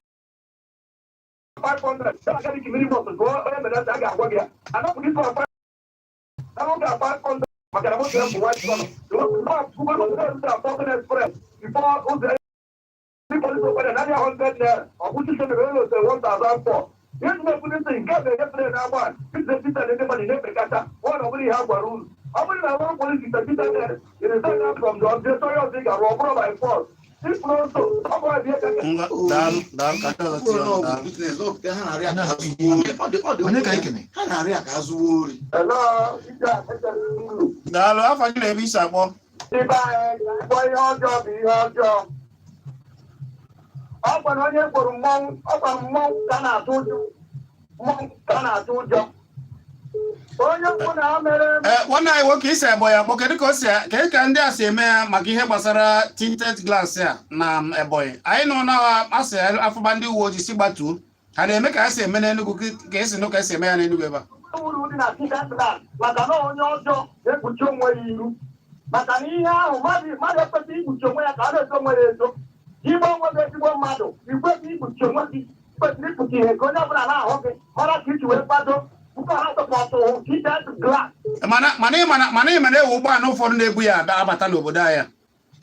Speaker 5: 500 agaghị kimiri bọs gụọ onye mere, a ga-agwa gị ya anapụ gị kọrọ na nwoke a 500, maka na nwoke ya bụ white collar express before ụzọ ndị polisi obodo na 100 naira, ọ bụ chiche mere ụlọ ose 1004. Ihe dị na-ekwute ntị nke a ga-enyefere na-agba pita pita na ndị mmadụ na-emekata ọ na ọ bụrụ ihe a gwara unu, ọ bụrụ na ọrụ polisi pita naira, you resign from the ọbịa onye ọzọ ị ga-arụ, ọ bụrụ by force ịpụrụ nso ọ bụ abịa ka
Speaker 2: Ngwa, daalụ, daalụ, ka ndị ọzọ
Speaker 4: Ọ bụrụ
Speaker 2: tinye
Speaker 4: na
Speaker 2: ọnụ.
Speaker 4: ọ bụ
Speaker 2: Daalụ.
Speaker 4: business, ọ bụ ha na-arịa ka
Speaker 1: Anaghị
Speaker 4: ha zuo ori.
Speaker 3: Ọ dị
Speaker 1: Onye ka anyị kene?
Speaker 4: Ha na-arịa ka ha zuo ori.
Speaker 5: Hello, ije a echere uru.
Speaker 2: Daalụ. Afọ gị na ebe isi akpọ.
Speaker 5: Ibe anyị ga-akpọ ihe ọjọọ bụ ihe ọjọọ. Ọ gwara onye kpọrọ mmọnwụ, ọ gwara mmọnwụ ka na-atụ ụjọ. Mmọnwụ ka na-atụ ụjọ. Onye ọbụla ha mere
Speaker 2: Ee, nwanne anyị nwoke isi Ebonyi akpọ, kedu ka o si, kedu ka ndị a si eme ya maka ihe gbasara tinted glass a na Ebonyi? Anyị nọ na asị afụba ndị uwe ojii si gbatuo ha na-eme ka ha si eme n'Enugu, ka esi nụ ka esi eme ya n'Enugu ebe a.
Speaker 5: Uru dị na tinted glass maka na onye ọjọọ na-ekpuchi onwe ya iru. Maka na ihe ahụ mmadụ ekwesịghị ikpuchi onwe ya ka a na-ezo onwe ya ezo. Igbe onwe gị ezigbo mmadụ, ikwesịghị ikpuchi onwe gị, kwesịrị ikpuchi ihe ka onye ọbụla na-ahụ gị, mara ka iji wee kwado nke ha sọpọtụ tinted glass.
Speaker 2: Mana ị ma na ewu ụgbọala ụfọdụ na-ebu ya abata n'obodo anyị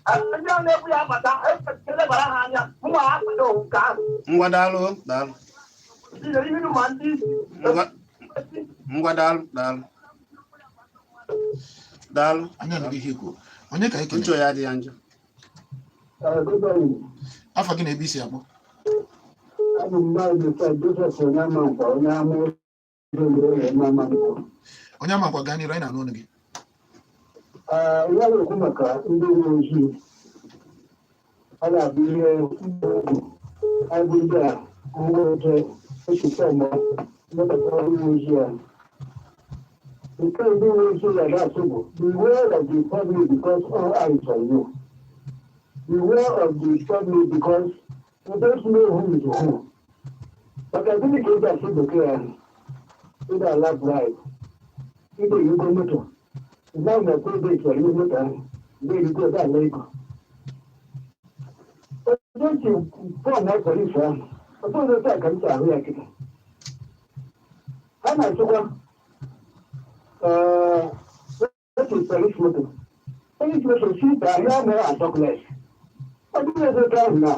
Speaker 2: a.
Speaker 5: Ndị ahụ na-ebu ya abata, ekwesịrị elebara ha anya. Mụnwa ha kwado nke ahụ.
Speaker 2: Ngwa, daalụ, daalụ.
Speaker 5: Ihe ma ndị isi.
Speaker 2: Ngwa, ngwa, daalụ, daalụ, daalụ.
Speaker 1: Anyị anụghị ihe ikwu. Onye ka anyị
Speaker 2: Uche
Speaker 1: kene?
Speaker 2: ya adịghị njọ.
Speaker 1: Afọ gị na ebe isi akpọ?
Speaker 6: Abụ m Maazị Joseph Onyeamankwa, onye ama Onyeamankwa.
Speaker 1: Onye ama nkwa, gaa n'iru, anyị na-anụ ọnụ gị.
Speaker 6: Ee, ihe a na-ekwu maka ndị uwe ojii, ọ ga-abụ ihe egwu abụ ndị a ngwa echiche ọma mmepụta uwe ojii a. Nke ndị uwe ojii ga na-asụ bụ, "Beware of the public because all eyes on you. Beware of the public because you don't know who is who." Maka gịnị ka eji asụ bekee ahụ? Ịda ala bribe, ịda eyigo moto, mgbe ahụ na ebe chọrọ ihe moto ahụ, mgbe eyigo ebe ala ego. Otu esi form polisi ahụ, ọtụ ụzọ taa ka m si ahụ ya kịta. Ha na-achịkwa otu police moto. Police moto si ka ahịa mere atọkles. Ọ dịghị ebe otu ahụ na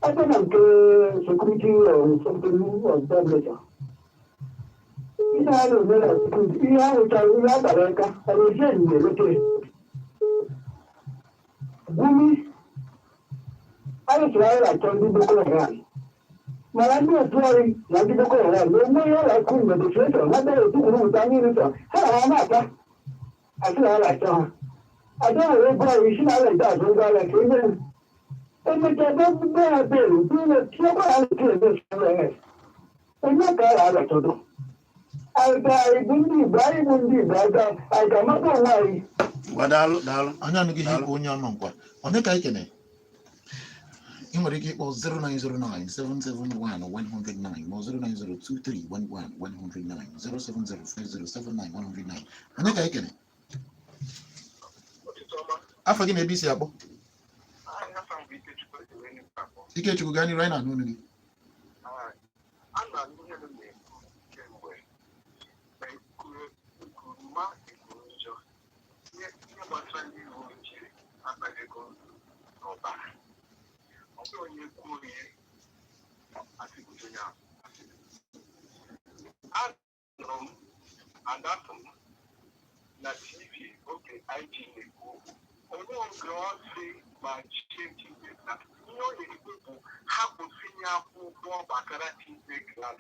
Speaker 6: ebe na nke security or something of that nature. Ihe a na-eme na security, ihe ahụ chọrọ ihe a gbara aka, ọ na-eji enyi elete. Gumi, anyị sịrị anyị na-achọ ndị Boko Haram. Mana ndị otu anyị na ndị Boko Haram na onwe ihe na-akụ negotiation, ha bịara etukwuru ụta anyị nso, ha na ha na-ata, asị na ha na-achọ ha. Ada were ego anyị si na ala azụ ngwa ahịa ka enye ha. Emechaa ebe be ha belu, tinyekwa ha na-eke eme onye ka a ga-achọdo. Anyị ga anyị bụ ndị Igbo, anyị bụ ndị Igbo, anyị ga-amata onwe anyị.
Speaker 2: Ngwa, daalụ, daalụ.
Speaker 1: Anyị anụghị ihe ikwu, onye ama nkwa. Onye ka anyị kene? Ị nwere ike ịkpọ 0909 771 109 ma 0902311 109, 0705079 109. Onye ka anyị kene? Afọ gị na ebe isi akpọ? Ikechukwu, gaa n'iru, anyị na-anụ olu gị.
Speaker 7: A na ihe m na-ekwu kemgbe na ekwuru ma ekwuru njọ, ihe gbasara ndị uwe ojii abanyego n'ọbara. Ọ bụrụ onye kwuo ihe asịgodo onye ahụ anụrụ m adapụ m na TV oge IG na-ekwu okwu, onye oge ọ sị ma chie na ihe ọ na-ekwu bụ ha kwụsị akwụkwọ gbasara tinted glass.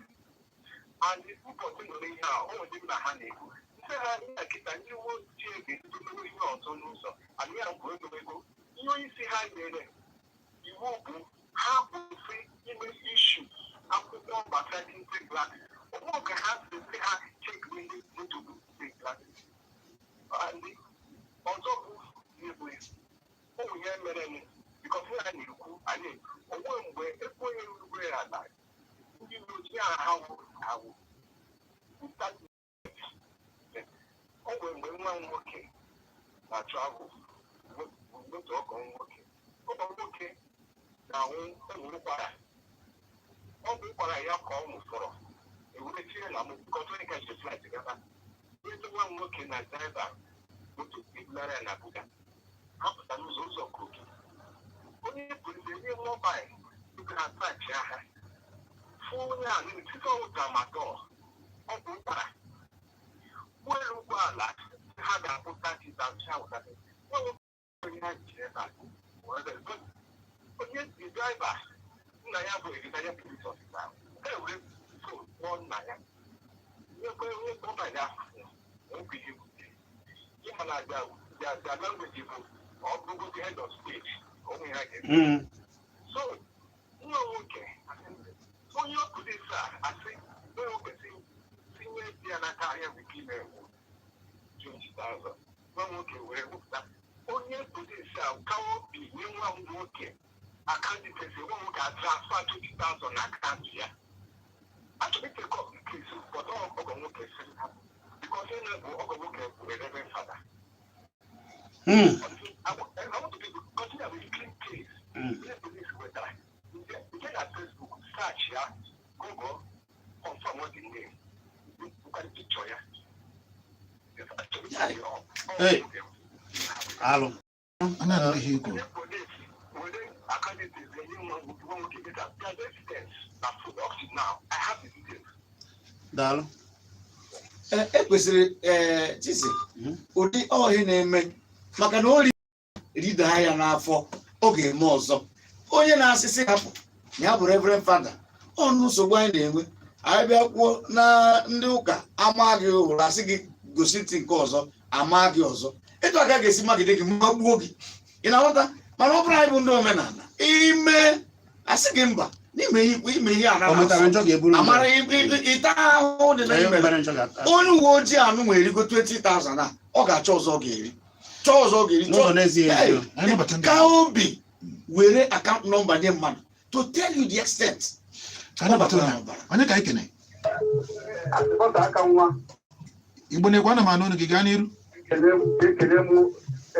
Speaker 7: And ụbọchị nwere ihe a ọ nwere na ha na-ekwu ndị ha na kịta ndị uwe ojii ga-ebido mewe ihe ọzọ n'ụzọ anyị ya bụ ego ego. Ihe onye isi ha nyere iwu bụ ha kwụsị ime issue akwụkwọ gbasara tinted glass. Oge ha si sị ha check ndị moto bụ tinted glass. And ọzọ bụ igwe ụmụ ihe mere because ihe a na-ekwu anyị onwe mgbe ekwenye ruru ya ala ndị uwe ojii ahụ ha wụ ha wụ. O nwere mgbe nwa m nwoke na-achọ ahụ moto ọgọ m nwoke, ọgọ m nwoke na-anwụ ụmụ ụkwara, ọ bụ ụkwara ya ka ọ nwụfọrọ ewere tinye na m because onye ka ji flight gaba eze. Nwa m nwoke na driver moto ebulara ya na Abuja, ha pụta n'ụzọ ụzọ Kogi, onye polisi enye mobile oge ha search ha fụ onye a n'etiti ọwụ tramadol, ọ bụ ụkwara ụgbọelu ụgbọala ha ga-akwụ 30,000. Ha wụtara nwa nwoke onye ha ji ebe a, onye the driver nna ya bụ retired police officer, e were phone kpọọ nna ya nyekwe onye mobile ahụ nwoke ihe butere ịma na their language bụ ọ bụrụgodị head of state onwe ha ga-eme. So nwa nwoke onye polisi a asị nwa nwoke si tinye di ya n'aka ahịa nke ime 20,000. Nwa nwoke were wepụta onye polisi a kawa obi nye nwa m nwoke account details, nwa nwoke a transfer 20,000 na account ya. Achọrọ take up the case, but ọgọ nwoke sị because onye bụ ọgọ nwoke bụ a reverend father.
Speaker 2: Hey. Alụ.
Speaker 1: A na-anụ ihe i kwuru.
Speaker 2: Daalụ.
Speaker 4: E kwesịrị, ee, Chizi, ụdị ọhịa na-eme maka na o ridaa ya n'afọ, ọ ga-eme ọzọ. Onye na-asịsị hapụ na ya bụ Reverend Father, ọnụ nsogbu anyị na-enwe, anyị bịa kwuo na ndị ụka ama gị ụra, asị gị gosi ntị nke ọzọ, ama gị ọzọ, etu aka ga-esi magide gị, magbuo gị. Ị na-aghọta? Mana ọ bụrụ anyị bụ ndị omenala, ime asị gị mba n'ime ihe, ime ihe a
Speaker 2: O metara njọ ga-eburu njọ.
Speaker 4: Amara ịta ahụhụ dị na
Speaker 2: Onye
Speaker 4: ime.
Speaker 2: mere njọ ga-ata.
Speaker 4: Onye uwe ojii anụ nwere erigo 20,000 a, ọ ga-achọ ọzọ, ọ ga-eri, chọọ ọzọ, ọ ga-eri,
Speaker 2: N'ụzọ
Speaker 4: chọọ.
Speaker 2: na-ezighị ezi.
Speaker 4: Hey,
Speaker 1: Anyị nabata ndị
Speaker 4: ka obi were account number nye mmadụ, to tell you the extent.
Speaker 1: Ka anyị nabata onye a. Onye ka anyị kene?
Speaker 5: Asịkọta aka nwa.
Speaker 1: Igbo na-ekwe, ana m anụ olu gị, gaa n'iru.
Speaker 5: Ekele m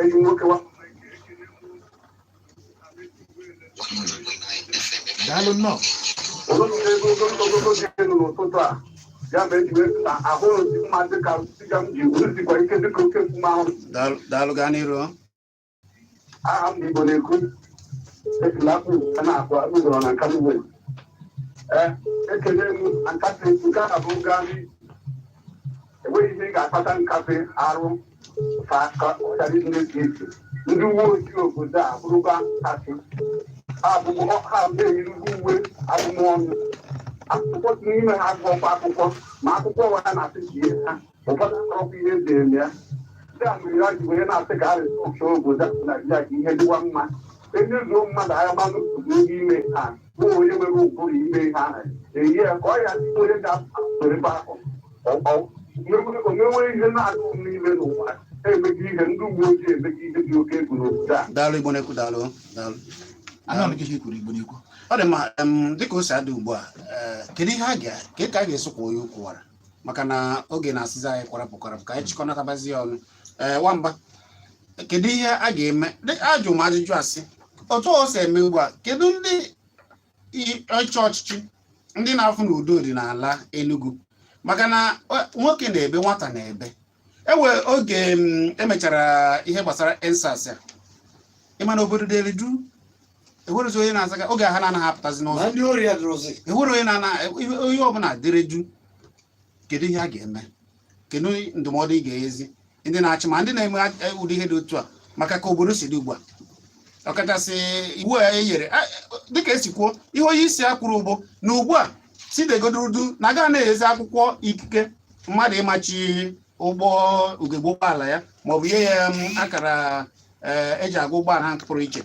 Speaker 5: enyi nwoke wa.
Speaker 1: Daalụ, nnọọ.
Speaker 5: Ogologo ego ogologo dị elu n'ụtụtụ a, ya mere eji wee sị na ahụ dị mma dịka dịka m ji wuruzikwa ike dịka oke nkume ahụ.
Speaker 2: Daalụ, daalụ, gaa n'iru.
Speaker 5: Aha m bụ Igbo na-ekwu, ejilakwu a na-akpọ ụzọrọ na Nkanugwe. Ee, ekele m nkasị nke a bụ ngagharị. Enweghị ihe ị ga-akpata nkasị arụ ka ka ọ ghara ịdị na-esi isi. Ndị uwe ojii obodo a bụrụkwa kasị ha abụbụ ha na-eyirugbu uwe abụmọnụ akwụkwọ n'ime ha, agụọkwa akwụkwọ ma akwụkwọ ụwa ha na-asị jie ha, ụfọdụ akọrọkwa ihe edere na ya. Ndị a mere ha ji were na-asị ka a restructure obodo a bụ Naijiria, ka ihe dịwa mma. Enyezuo mmadụ agha mmanụ nsogbu ime ha bụ onye nwere ụbụrụ ime ihe ahụ eyi ya ka ọ ya dị onye ga-were akụ onwenwe ihe na-agụ n'ime n'ụwa emeghị ihe. Ndị uwe ojii emeghị ihe dị oke egwu n'obodo a.
Speaker 2: Daalụ, Igbo na-ekwu, daalụ, daalụ.
Speaker 1: Ana anụ gị ihe i kwuru, Igbo na-ekwu.
Speaker 2: Ọ dị mma. Dịka o si adị ugbu a, kedu ihe a ga ka a ga-esi kwa onye kwụwara, maka na oge na-asịzi anyị kwarapụ kwarapụ, ka anyị chịkọnatabazi ya ọnụ. Ee, nwamba, kedu ihe a ga-eme? Ajụ m ajụjụ asị, otu o si eme ugbu a, kedu ndị ịchọ ọchịchị, ndị na-afụ na udo dị n'ala Enugu? Maka na nwoke na-ebe, nwata na-ebe. Ewe oge emechara ihe gbasara EndSARS a, ịma na obodo dịrị du, enwerezi onye na-azaga oge ha na-anaghị apụtazi n'ụzọ.
Speaker 4: Ma ndị ori ya dụrụzi.
Speaker 2: Enwere onye na-ana onye ọbụla dịrị ju. Kedu ihe a ga-eme? Kedu ndụmọdụ ị ga-enyezi ndị na-achị, ma ndị na-eme ụdị ihe dị otu a, maka ka obodo si dị ugbu a, ọkachasị iwu a e nyere, dịka esi kwuo ihe onye isi a kwuru bụ na ugbu a si degodudu na agaghị na-enyezi akwụkwọ ikike mmadụ ịmachi ụgbọ ugegbe ụgbọala ya maọbụ ihe ya akara eji agụ ụgbọala ha nke pụrụ iche.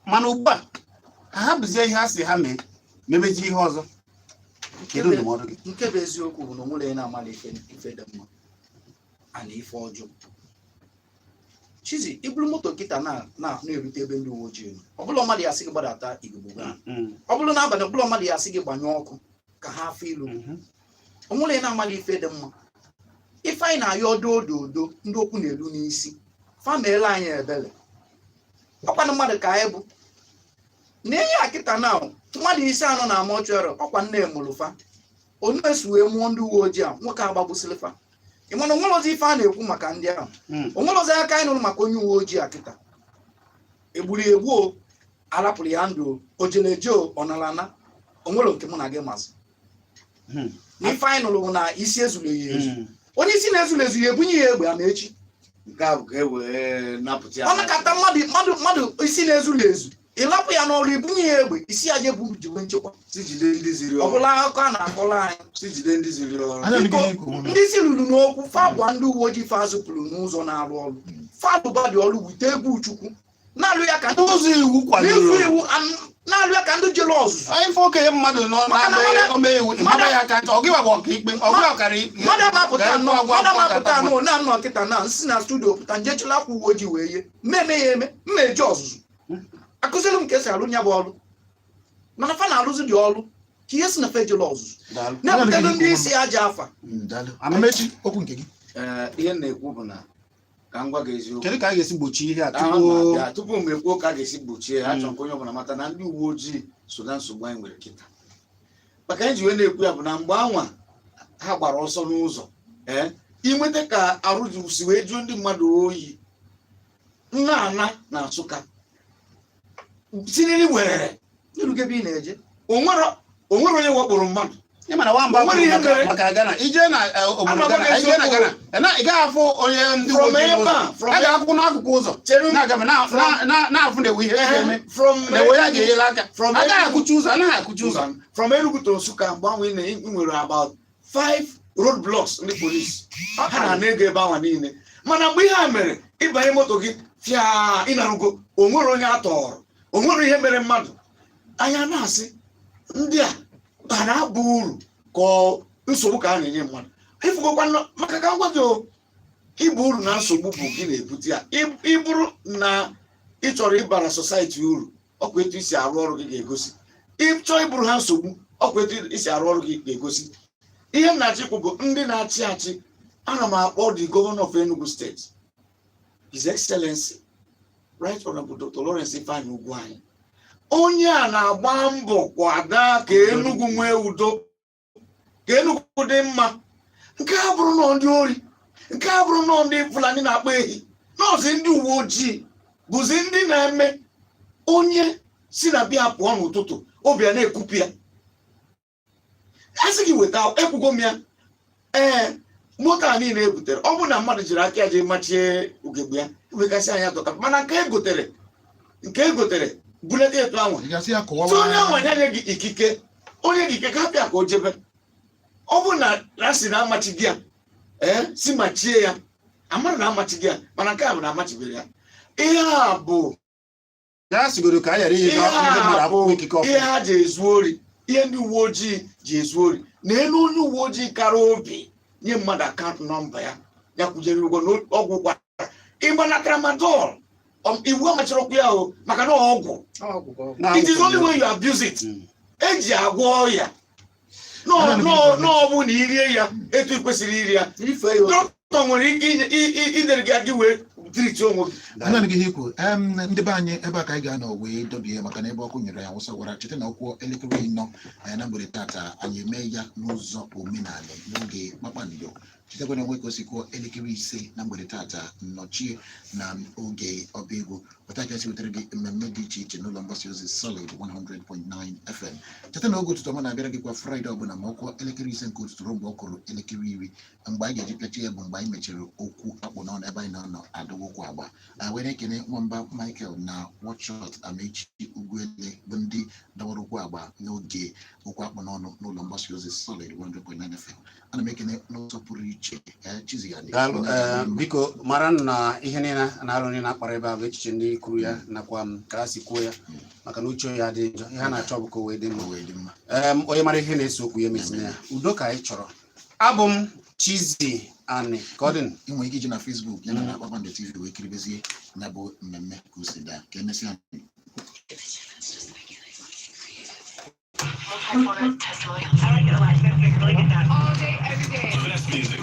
Speaker 2: Mana ugbu a ha hapụzie ihe a sị ha mee, mebezie ihe ọzọ. Kedu ndụmọdụ gị?
Speaker 3: Nke bụ eziokwu bụ na onwere onye na-amala ife ife dị mma ana ife ọjọọ. Chizi, iburu moto kịta na na na-erute ebe ndị uwe ojii nọ, ọ bụla mmadụ ya sị gị gbadata igbo gaa. Ọ bụrụ n'abalị, ọ bụla mmadụ ya sị gị gbanyụọ ọkụ ka ha afọ ilu. Onwere onye na-amala ife dị mma. Ife anyị na-ayọ odo odo odo, ndị okwu na-elu n'isi, fa meela anyị ebele. Ọkwanụ mmadụ ka anyị bụ na ihe a kịta na mmadụ ise anọ na mortuary, ọkwa nne mụrụ fa onu esi wee mụọ ndị uwe ojii a, nwoke agbagbusịrị fa. Ị mana onwere ozi ife a na-ekwu maka ndị ahụ? Onwere ozi aka anyị nụrụ maka onye uwe ojii a kịta egburu ya egbu, o arapụrụ ya ndụ, o o jere eje, o ọ nara ana, onwere nke mụ na gị mazị. Na ife anyị nụrụ bụ na isi ezuru ya ezu. Onye isi na-ezuru ezu, ya ebunye ya egbe ama echi.
Speaker 4: Nke a bụ ka e wee napụta ya.
Speaker 3: Ọ nakata mmadụ mmadụ mmadụ isi na-ezuru ezu, ịlapụ ya n'ọrụ, ibunye ya egbe, isi ya jebu jiwe nchekwa.
Speaker 4: Si jide ndị ziri
Speaker 3: ọ
Speaker 4: ọrụ.
Speaker 3: Bụla akụkọ a na-akọrọ anyị.
Speaker 4: Si jide ndị ziri ọrụ.
Speaker 1: Anya
Speaker 3: Biko,
Speaker 1: gị ihe i kwuru.
Speaker 3: Ndị isi ruru n'okwu, fa gwa ndị uwe ojii fa zụpụrụ n'ụzọ na-arụ ọrụ, fa lụba dị ọrụ wite egwu Chukwu na-alụ ya ka ndị
Speaker 2: Ụzọ iwu kwadoro.
Speaker 3: n'ifu iwu na-alụ ya ka ndị jere ọzụzụ.
Speaker 2: Anyị fụ okenye mmadụ nọ
Speaker 3: Maka na
Speaker 2: na-eme ome iwu, maba ya aka ntị, ọ gịwa bụ ọkaikpe, ọ gịwa ọkara ikpe.
Speaker 3: Mmadụ amapụta
Speaker 2: Ga-ekwu
Speaker 3: nnọọ
Speaker 2: agwa
Speaker 3: mmadụ
Speaker 2: akwụkwọ
Speaker 3: amapụta
Speaker 2: ka
Speaker 3: nnọọ na nnọọ kịta na nsi na studio pụta nje chụla akwa uwe ojii wee ye mmemme ya eme mma eje ọzụzụ, akụziri m ka esi alụ ya bụ ọrụ. Mana fa na-alụzi dị ọrụ ka ihe si na fa ejela ọzụzụ.
Speaker 2: Daalụ.
Speaker 3: Na-ebutere ndị isi aja afa.
Speaker 1: Daalụ. Amechi, okwu nke gị.
Speaker 4: Ee, ihe m na-ekwu bụ na Ka m gwa gị eziokwu.
Speaker 2: Kedu ka a ga-esi gbochie ihe a
Speaker 4: Ahụ
Speaker 2: tupu
Speaker 4: na-abịa, tupu m ekwuo ka a ga-esi gbochie ya, achọrọ m ka onye ọbụla mata na ndị uwe ojii so na nsogbu anyị nwere kịta. Maka anyị ji wee na-ekwu ya bụ na mgbe anwa ha gbara ọsọ n'ụzọ, ee, inweta ka arụ si wee juo ndị mmadụ oyi. Nna ana na Nsụka siniri were
Speaker 3: Irugo ebe ị na-eje.
Speaker 4: Onwere onye wakporo mmadụ.
Speaker 2: Ị ma na nwamba
Speaker 4: O nwere ihe
Speaker 2: kwuru
Speaker 4: mere.
Speaker 2: Maka Ghana, ije na obodo
Speaker 4: Ama
Speaker 2: Ghana,
Speaker 4: gwa gị
Speaker 2: ije na
Speaker 4: eziokwu.
Speaker 2: Ghana, ị gaghị afụ onye ndị uwe
Speaker 4: From
Speaker 2: ojii
Speaker 4: ebe
Speaker 2: n'ụzọ.
Speaker 4: a, from
Speaker 2: A ga-akwụ n'akụkụ ụzọ
Speaker 4: Chere m.
Speaker 2: na-agafe na-afụ na ewu ihe ga-eme
Speaker 4: From
Speaker 2: na ewu ya ga-enyere aka.
Speaker 4: From
Speaker 2: Agaghị akụchi ụzọ, anaghị akụchi ụzọ.
Speaker 4: From Enugu to Nsụka, mgbe ahụ ị nwere about five road blocks ndị polisi ha na-ana ego ebe ahụ niile. Mana mgbe ihe a mere, ịbanye moto gị fịa, ịnarugo, o nwere onye a tọrọ, o nwere ihe mere mmadụ. Anya na-asị ndị a ha na-aba uru ka ọ nsogbu ka a na-enye mmadụ. Ịfụgokwa maka ka m gwa gị o, ịba uru na nsogbu bụ gị na-ebute ya. Ịbụrụ na ị chọrọ ịbara society uru, ọkwa etu isi arụ ọrụ gị ga-egosi. Ịchọọ ịbụrụ ha nsogbu, ọkwa etu isi arụ ọrụ gị ga-egosi. Ihe m na-achị ikwu bụ ndị na-achị achị, ana m akpọ the governor of Enugu State, His Excellency Right Honorable Dr. Lawrence Ifeanyi Ugwuanyi. Onye a na-agba mbọ kwada ka Enugu nwee udo, ka Enugu dị mma. Nke a bụrụ nọọ ndị ori, nke a bụrụ nọọ ndị Fulani na-akpa ehi, nọọsụ, ndị uwe ojii bụzi ndị na-eme onye si na bịa pụọ n'ụtụtụ, obi a na-ekupu ya, a sị gị weta. Ekwugo m ya, ee, moto a niile e butere, ọ bụrụ na mmadụ jiri aka ya jee machie ugegbe ya, ewekasị anya dọta. Mana nke egotere buleta etu ahụ.
Speaker 1: Ị ga-asị ya kụwawa.
Speaker 4: Tụ onye ahụ anya nye gị ikike, onye gị ike ka hapụ ya ka o jebe. Ọ bụrụ na na si na amachi gị ya, ee, si machie ya, amara na amachi gị ya. Mana nke a bụ na amachibere ya. Ihe a bụ
Speaker 2: Ya sigoro ka a ghara inye
Speaker 4: ihe
Speaker 2: ndị mmadụ
Speaker 4: a bụ
Speaker 2: akwụkwọ ikike ọkụ.
Speaker 4: Ihe ha ji ezu ori, ihe ndị uwe ojii ji ezu ori na elu onye uwe ojii kara obi nye mmadụ account number ya, ya kwụjere ụgwọ na ọgwụ kwara ịgbana tramadol. Iwu amachiri okwu ya o, maka na ọgwụ.
Speaker 3: Ọgwụ ka ọgwụ.
Speaker 2: Na
Speaker 4: It is only when you abuse it. Eji agwọ ọya. N'ọ bụ na irie ya etu ị kwesịrị iri ya,
Speaker 3: Ife ya oke.
Speaker 4: Dọkịta nwere ike idere gị gị wee treat onwe gị.
Speaker 1: Ana gị ihe ikwu ndị be anyị, ebe a ka anyị ga-anọ wee dobie, maka na ebe ọkụ nyere ya wụsa gwara. Cheta na ọkwụ elekere 4 na mgbede tata, anyị eme ya n'ụzọ omenala n'oge kpakpando. Chetakwa na enwe ka o si kụọ elekere 5 na mgbede tata, nnọchie na oge ọba egwu pụta ka esi wetara gị mmemme dị iche iche n'ụlọ mgbasa ozi Solid 100.9 FM. Cheta na oge ụtụtụ ọma na-abịara gị kwa Fraịde ọbụla ma ọ kụọ elekere 5 nke ụtụtụ ruo mgbe ọ kụrụ elekere 10, mgbe anyị ga-eji pịachie ya, bụ mgbe anyị mechiri okwu akpụ n'ọnụ ebe anyị na-anọ adọwa okwu agba. A were ekene nwamba Michael na Watchot Amechi Ugwuele, bụ ndị dọwara okwu agba n'oge okwu akpụ n'ọnụ n'ụlọ mgbasa ozi Solid 100.9 FM. Ana m ekene n'ụzọ pụrụ iche Chizigani.
Speaker 2: Daalụ. Biko mara na ihe niile na-alụ niile akpara ebe a bụ echiche ndị kwuru ya nakwa m ka ha si kwuo ya, maka na uche ya dị njọ, ihe a na-achọ bụ ka o wee dị mma.
Speaker 1: O wee dị mma.
Speaker 2: Onye mara ihe na-ese okwu ya emezina ya. Udo ka anyị chọrọ. Abụ m Chizzy Ani, ka ọ dị.
Speaker 1: Ị nwere ike iji na Facebook ya na Kpakpando TV wee kiribezie ya bụ mmemme ka o si daa. Ka emesịa.
Speaker 8: Multi-format testimonials. I like it a lot. Really get that.
Speaker 9: All day, every day.
Speaker 10: The best music.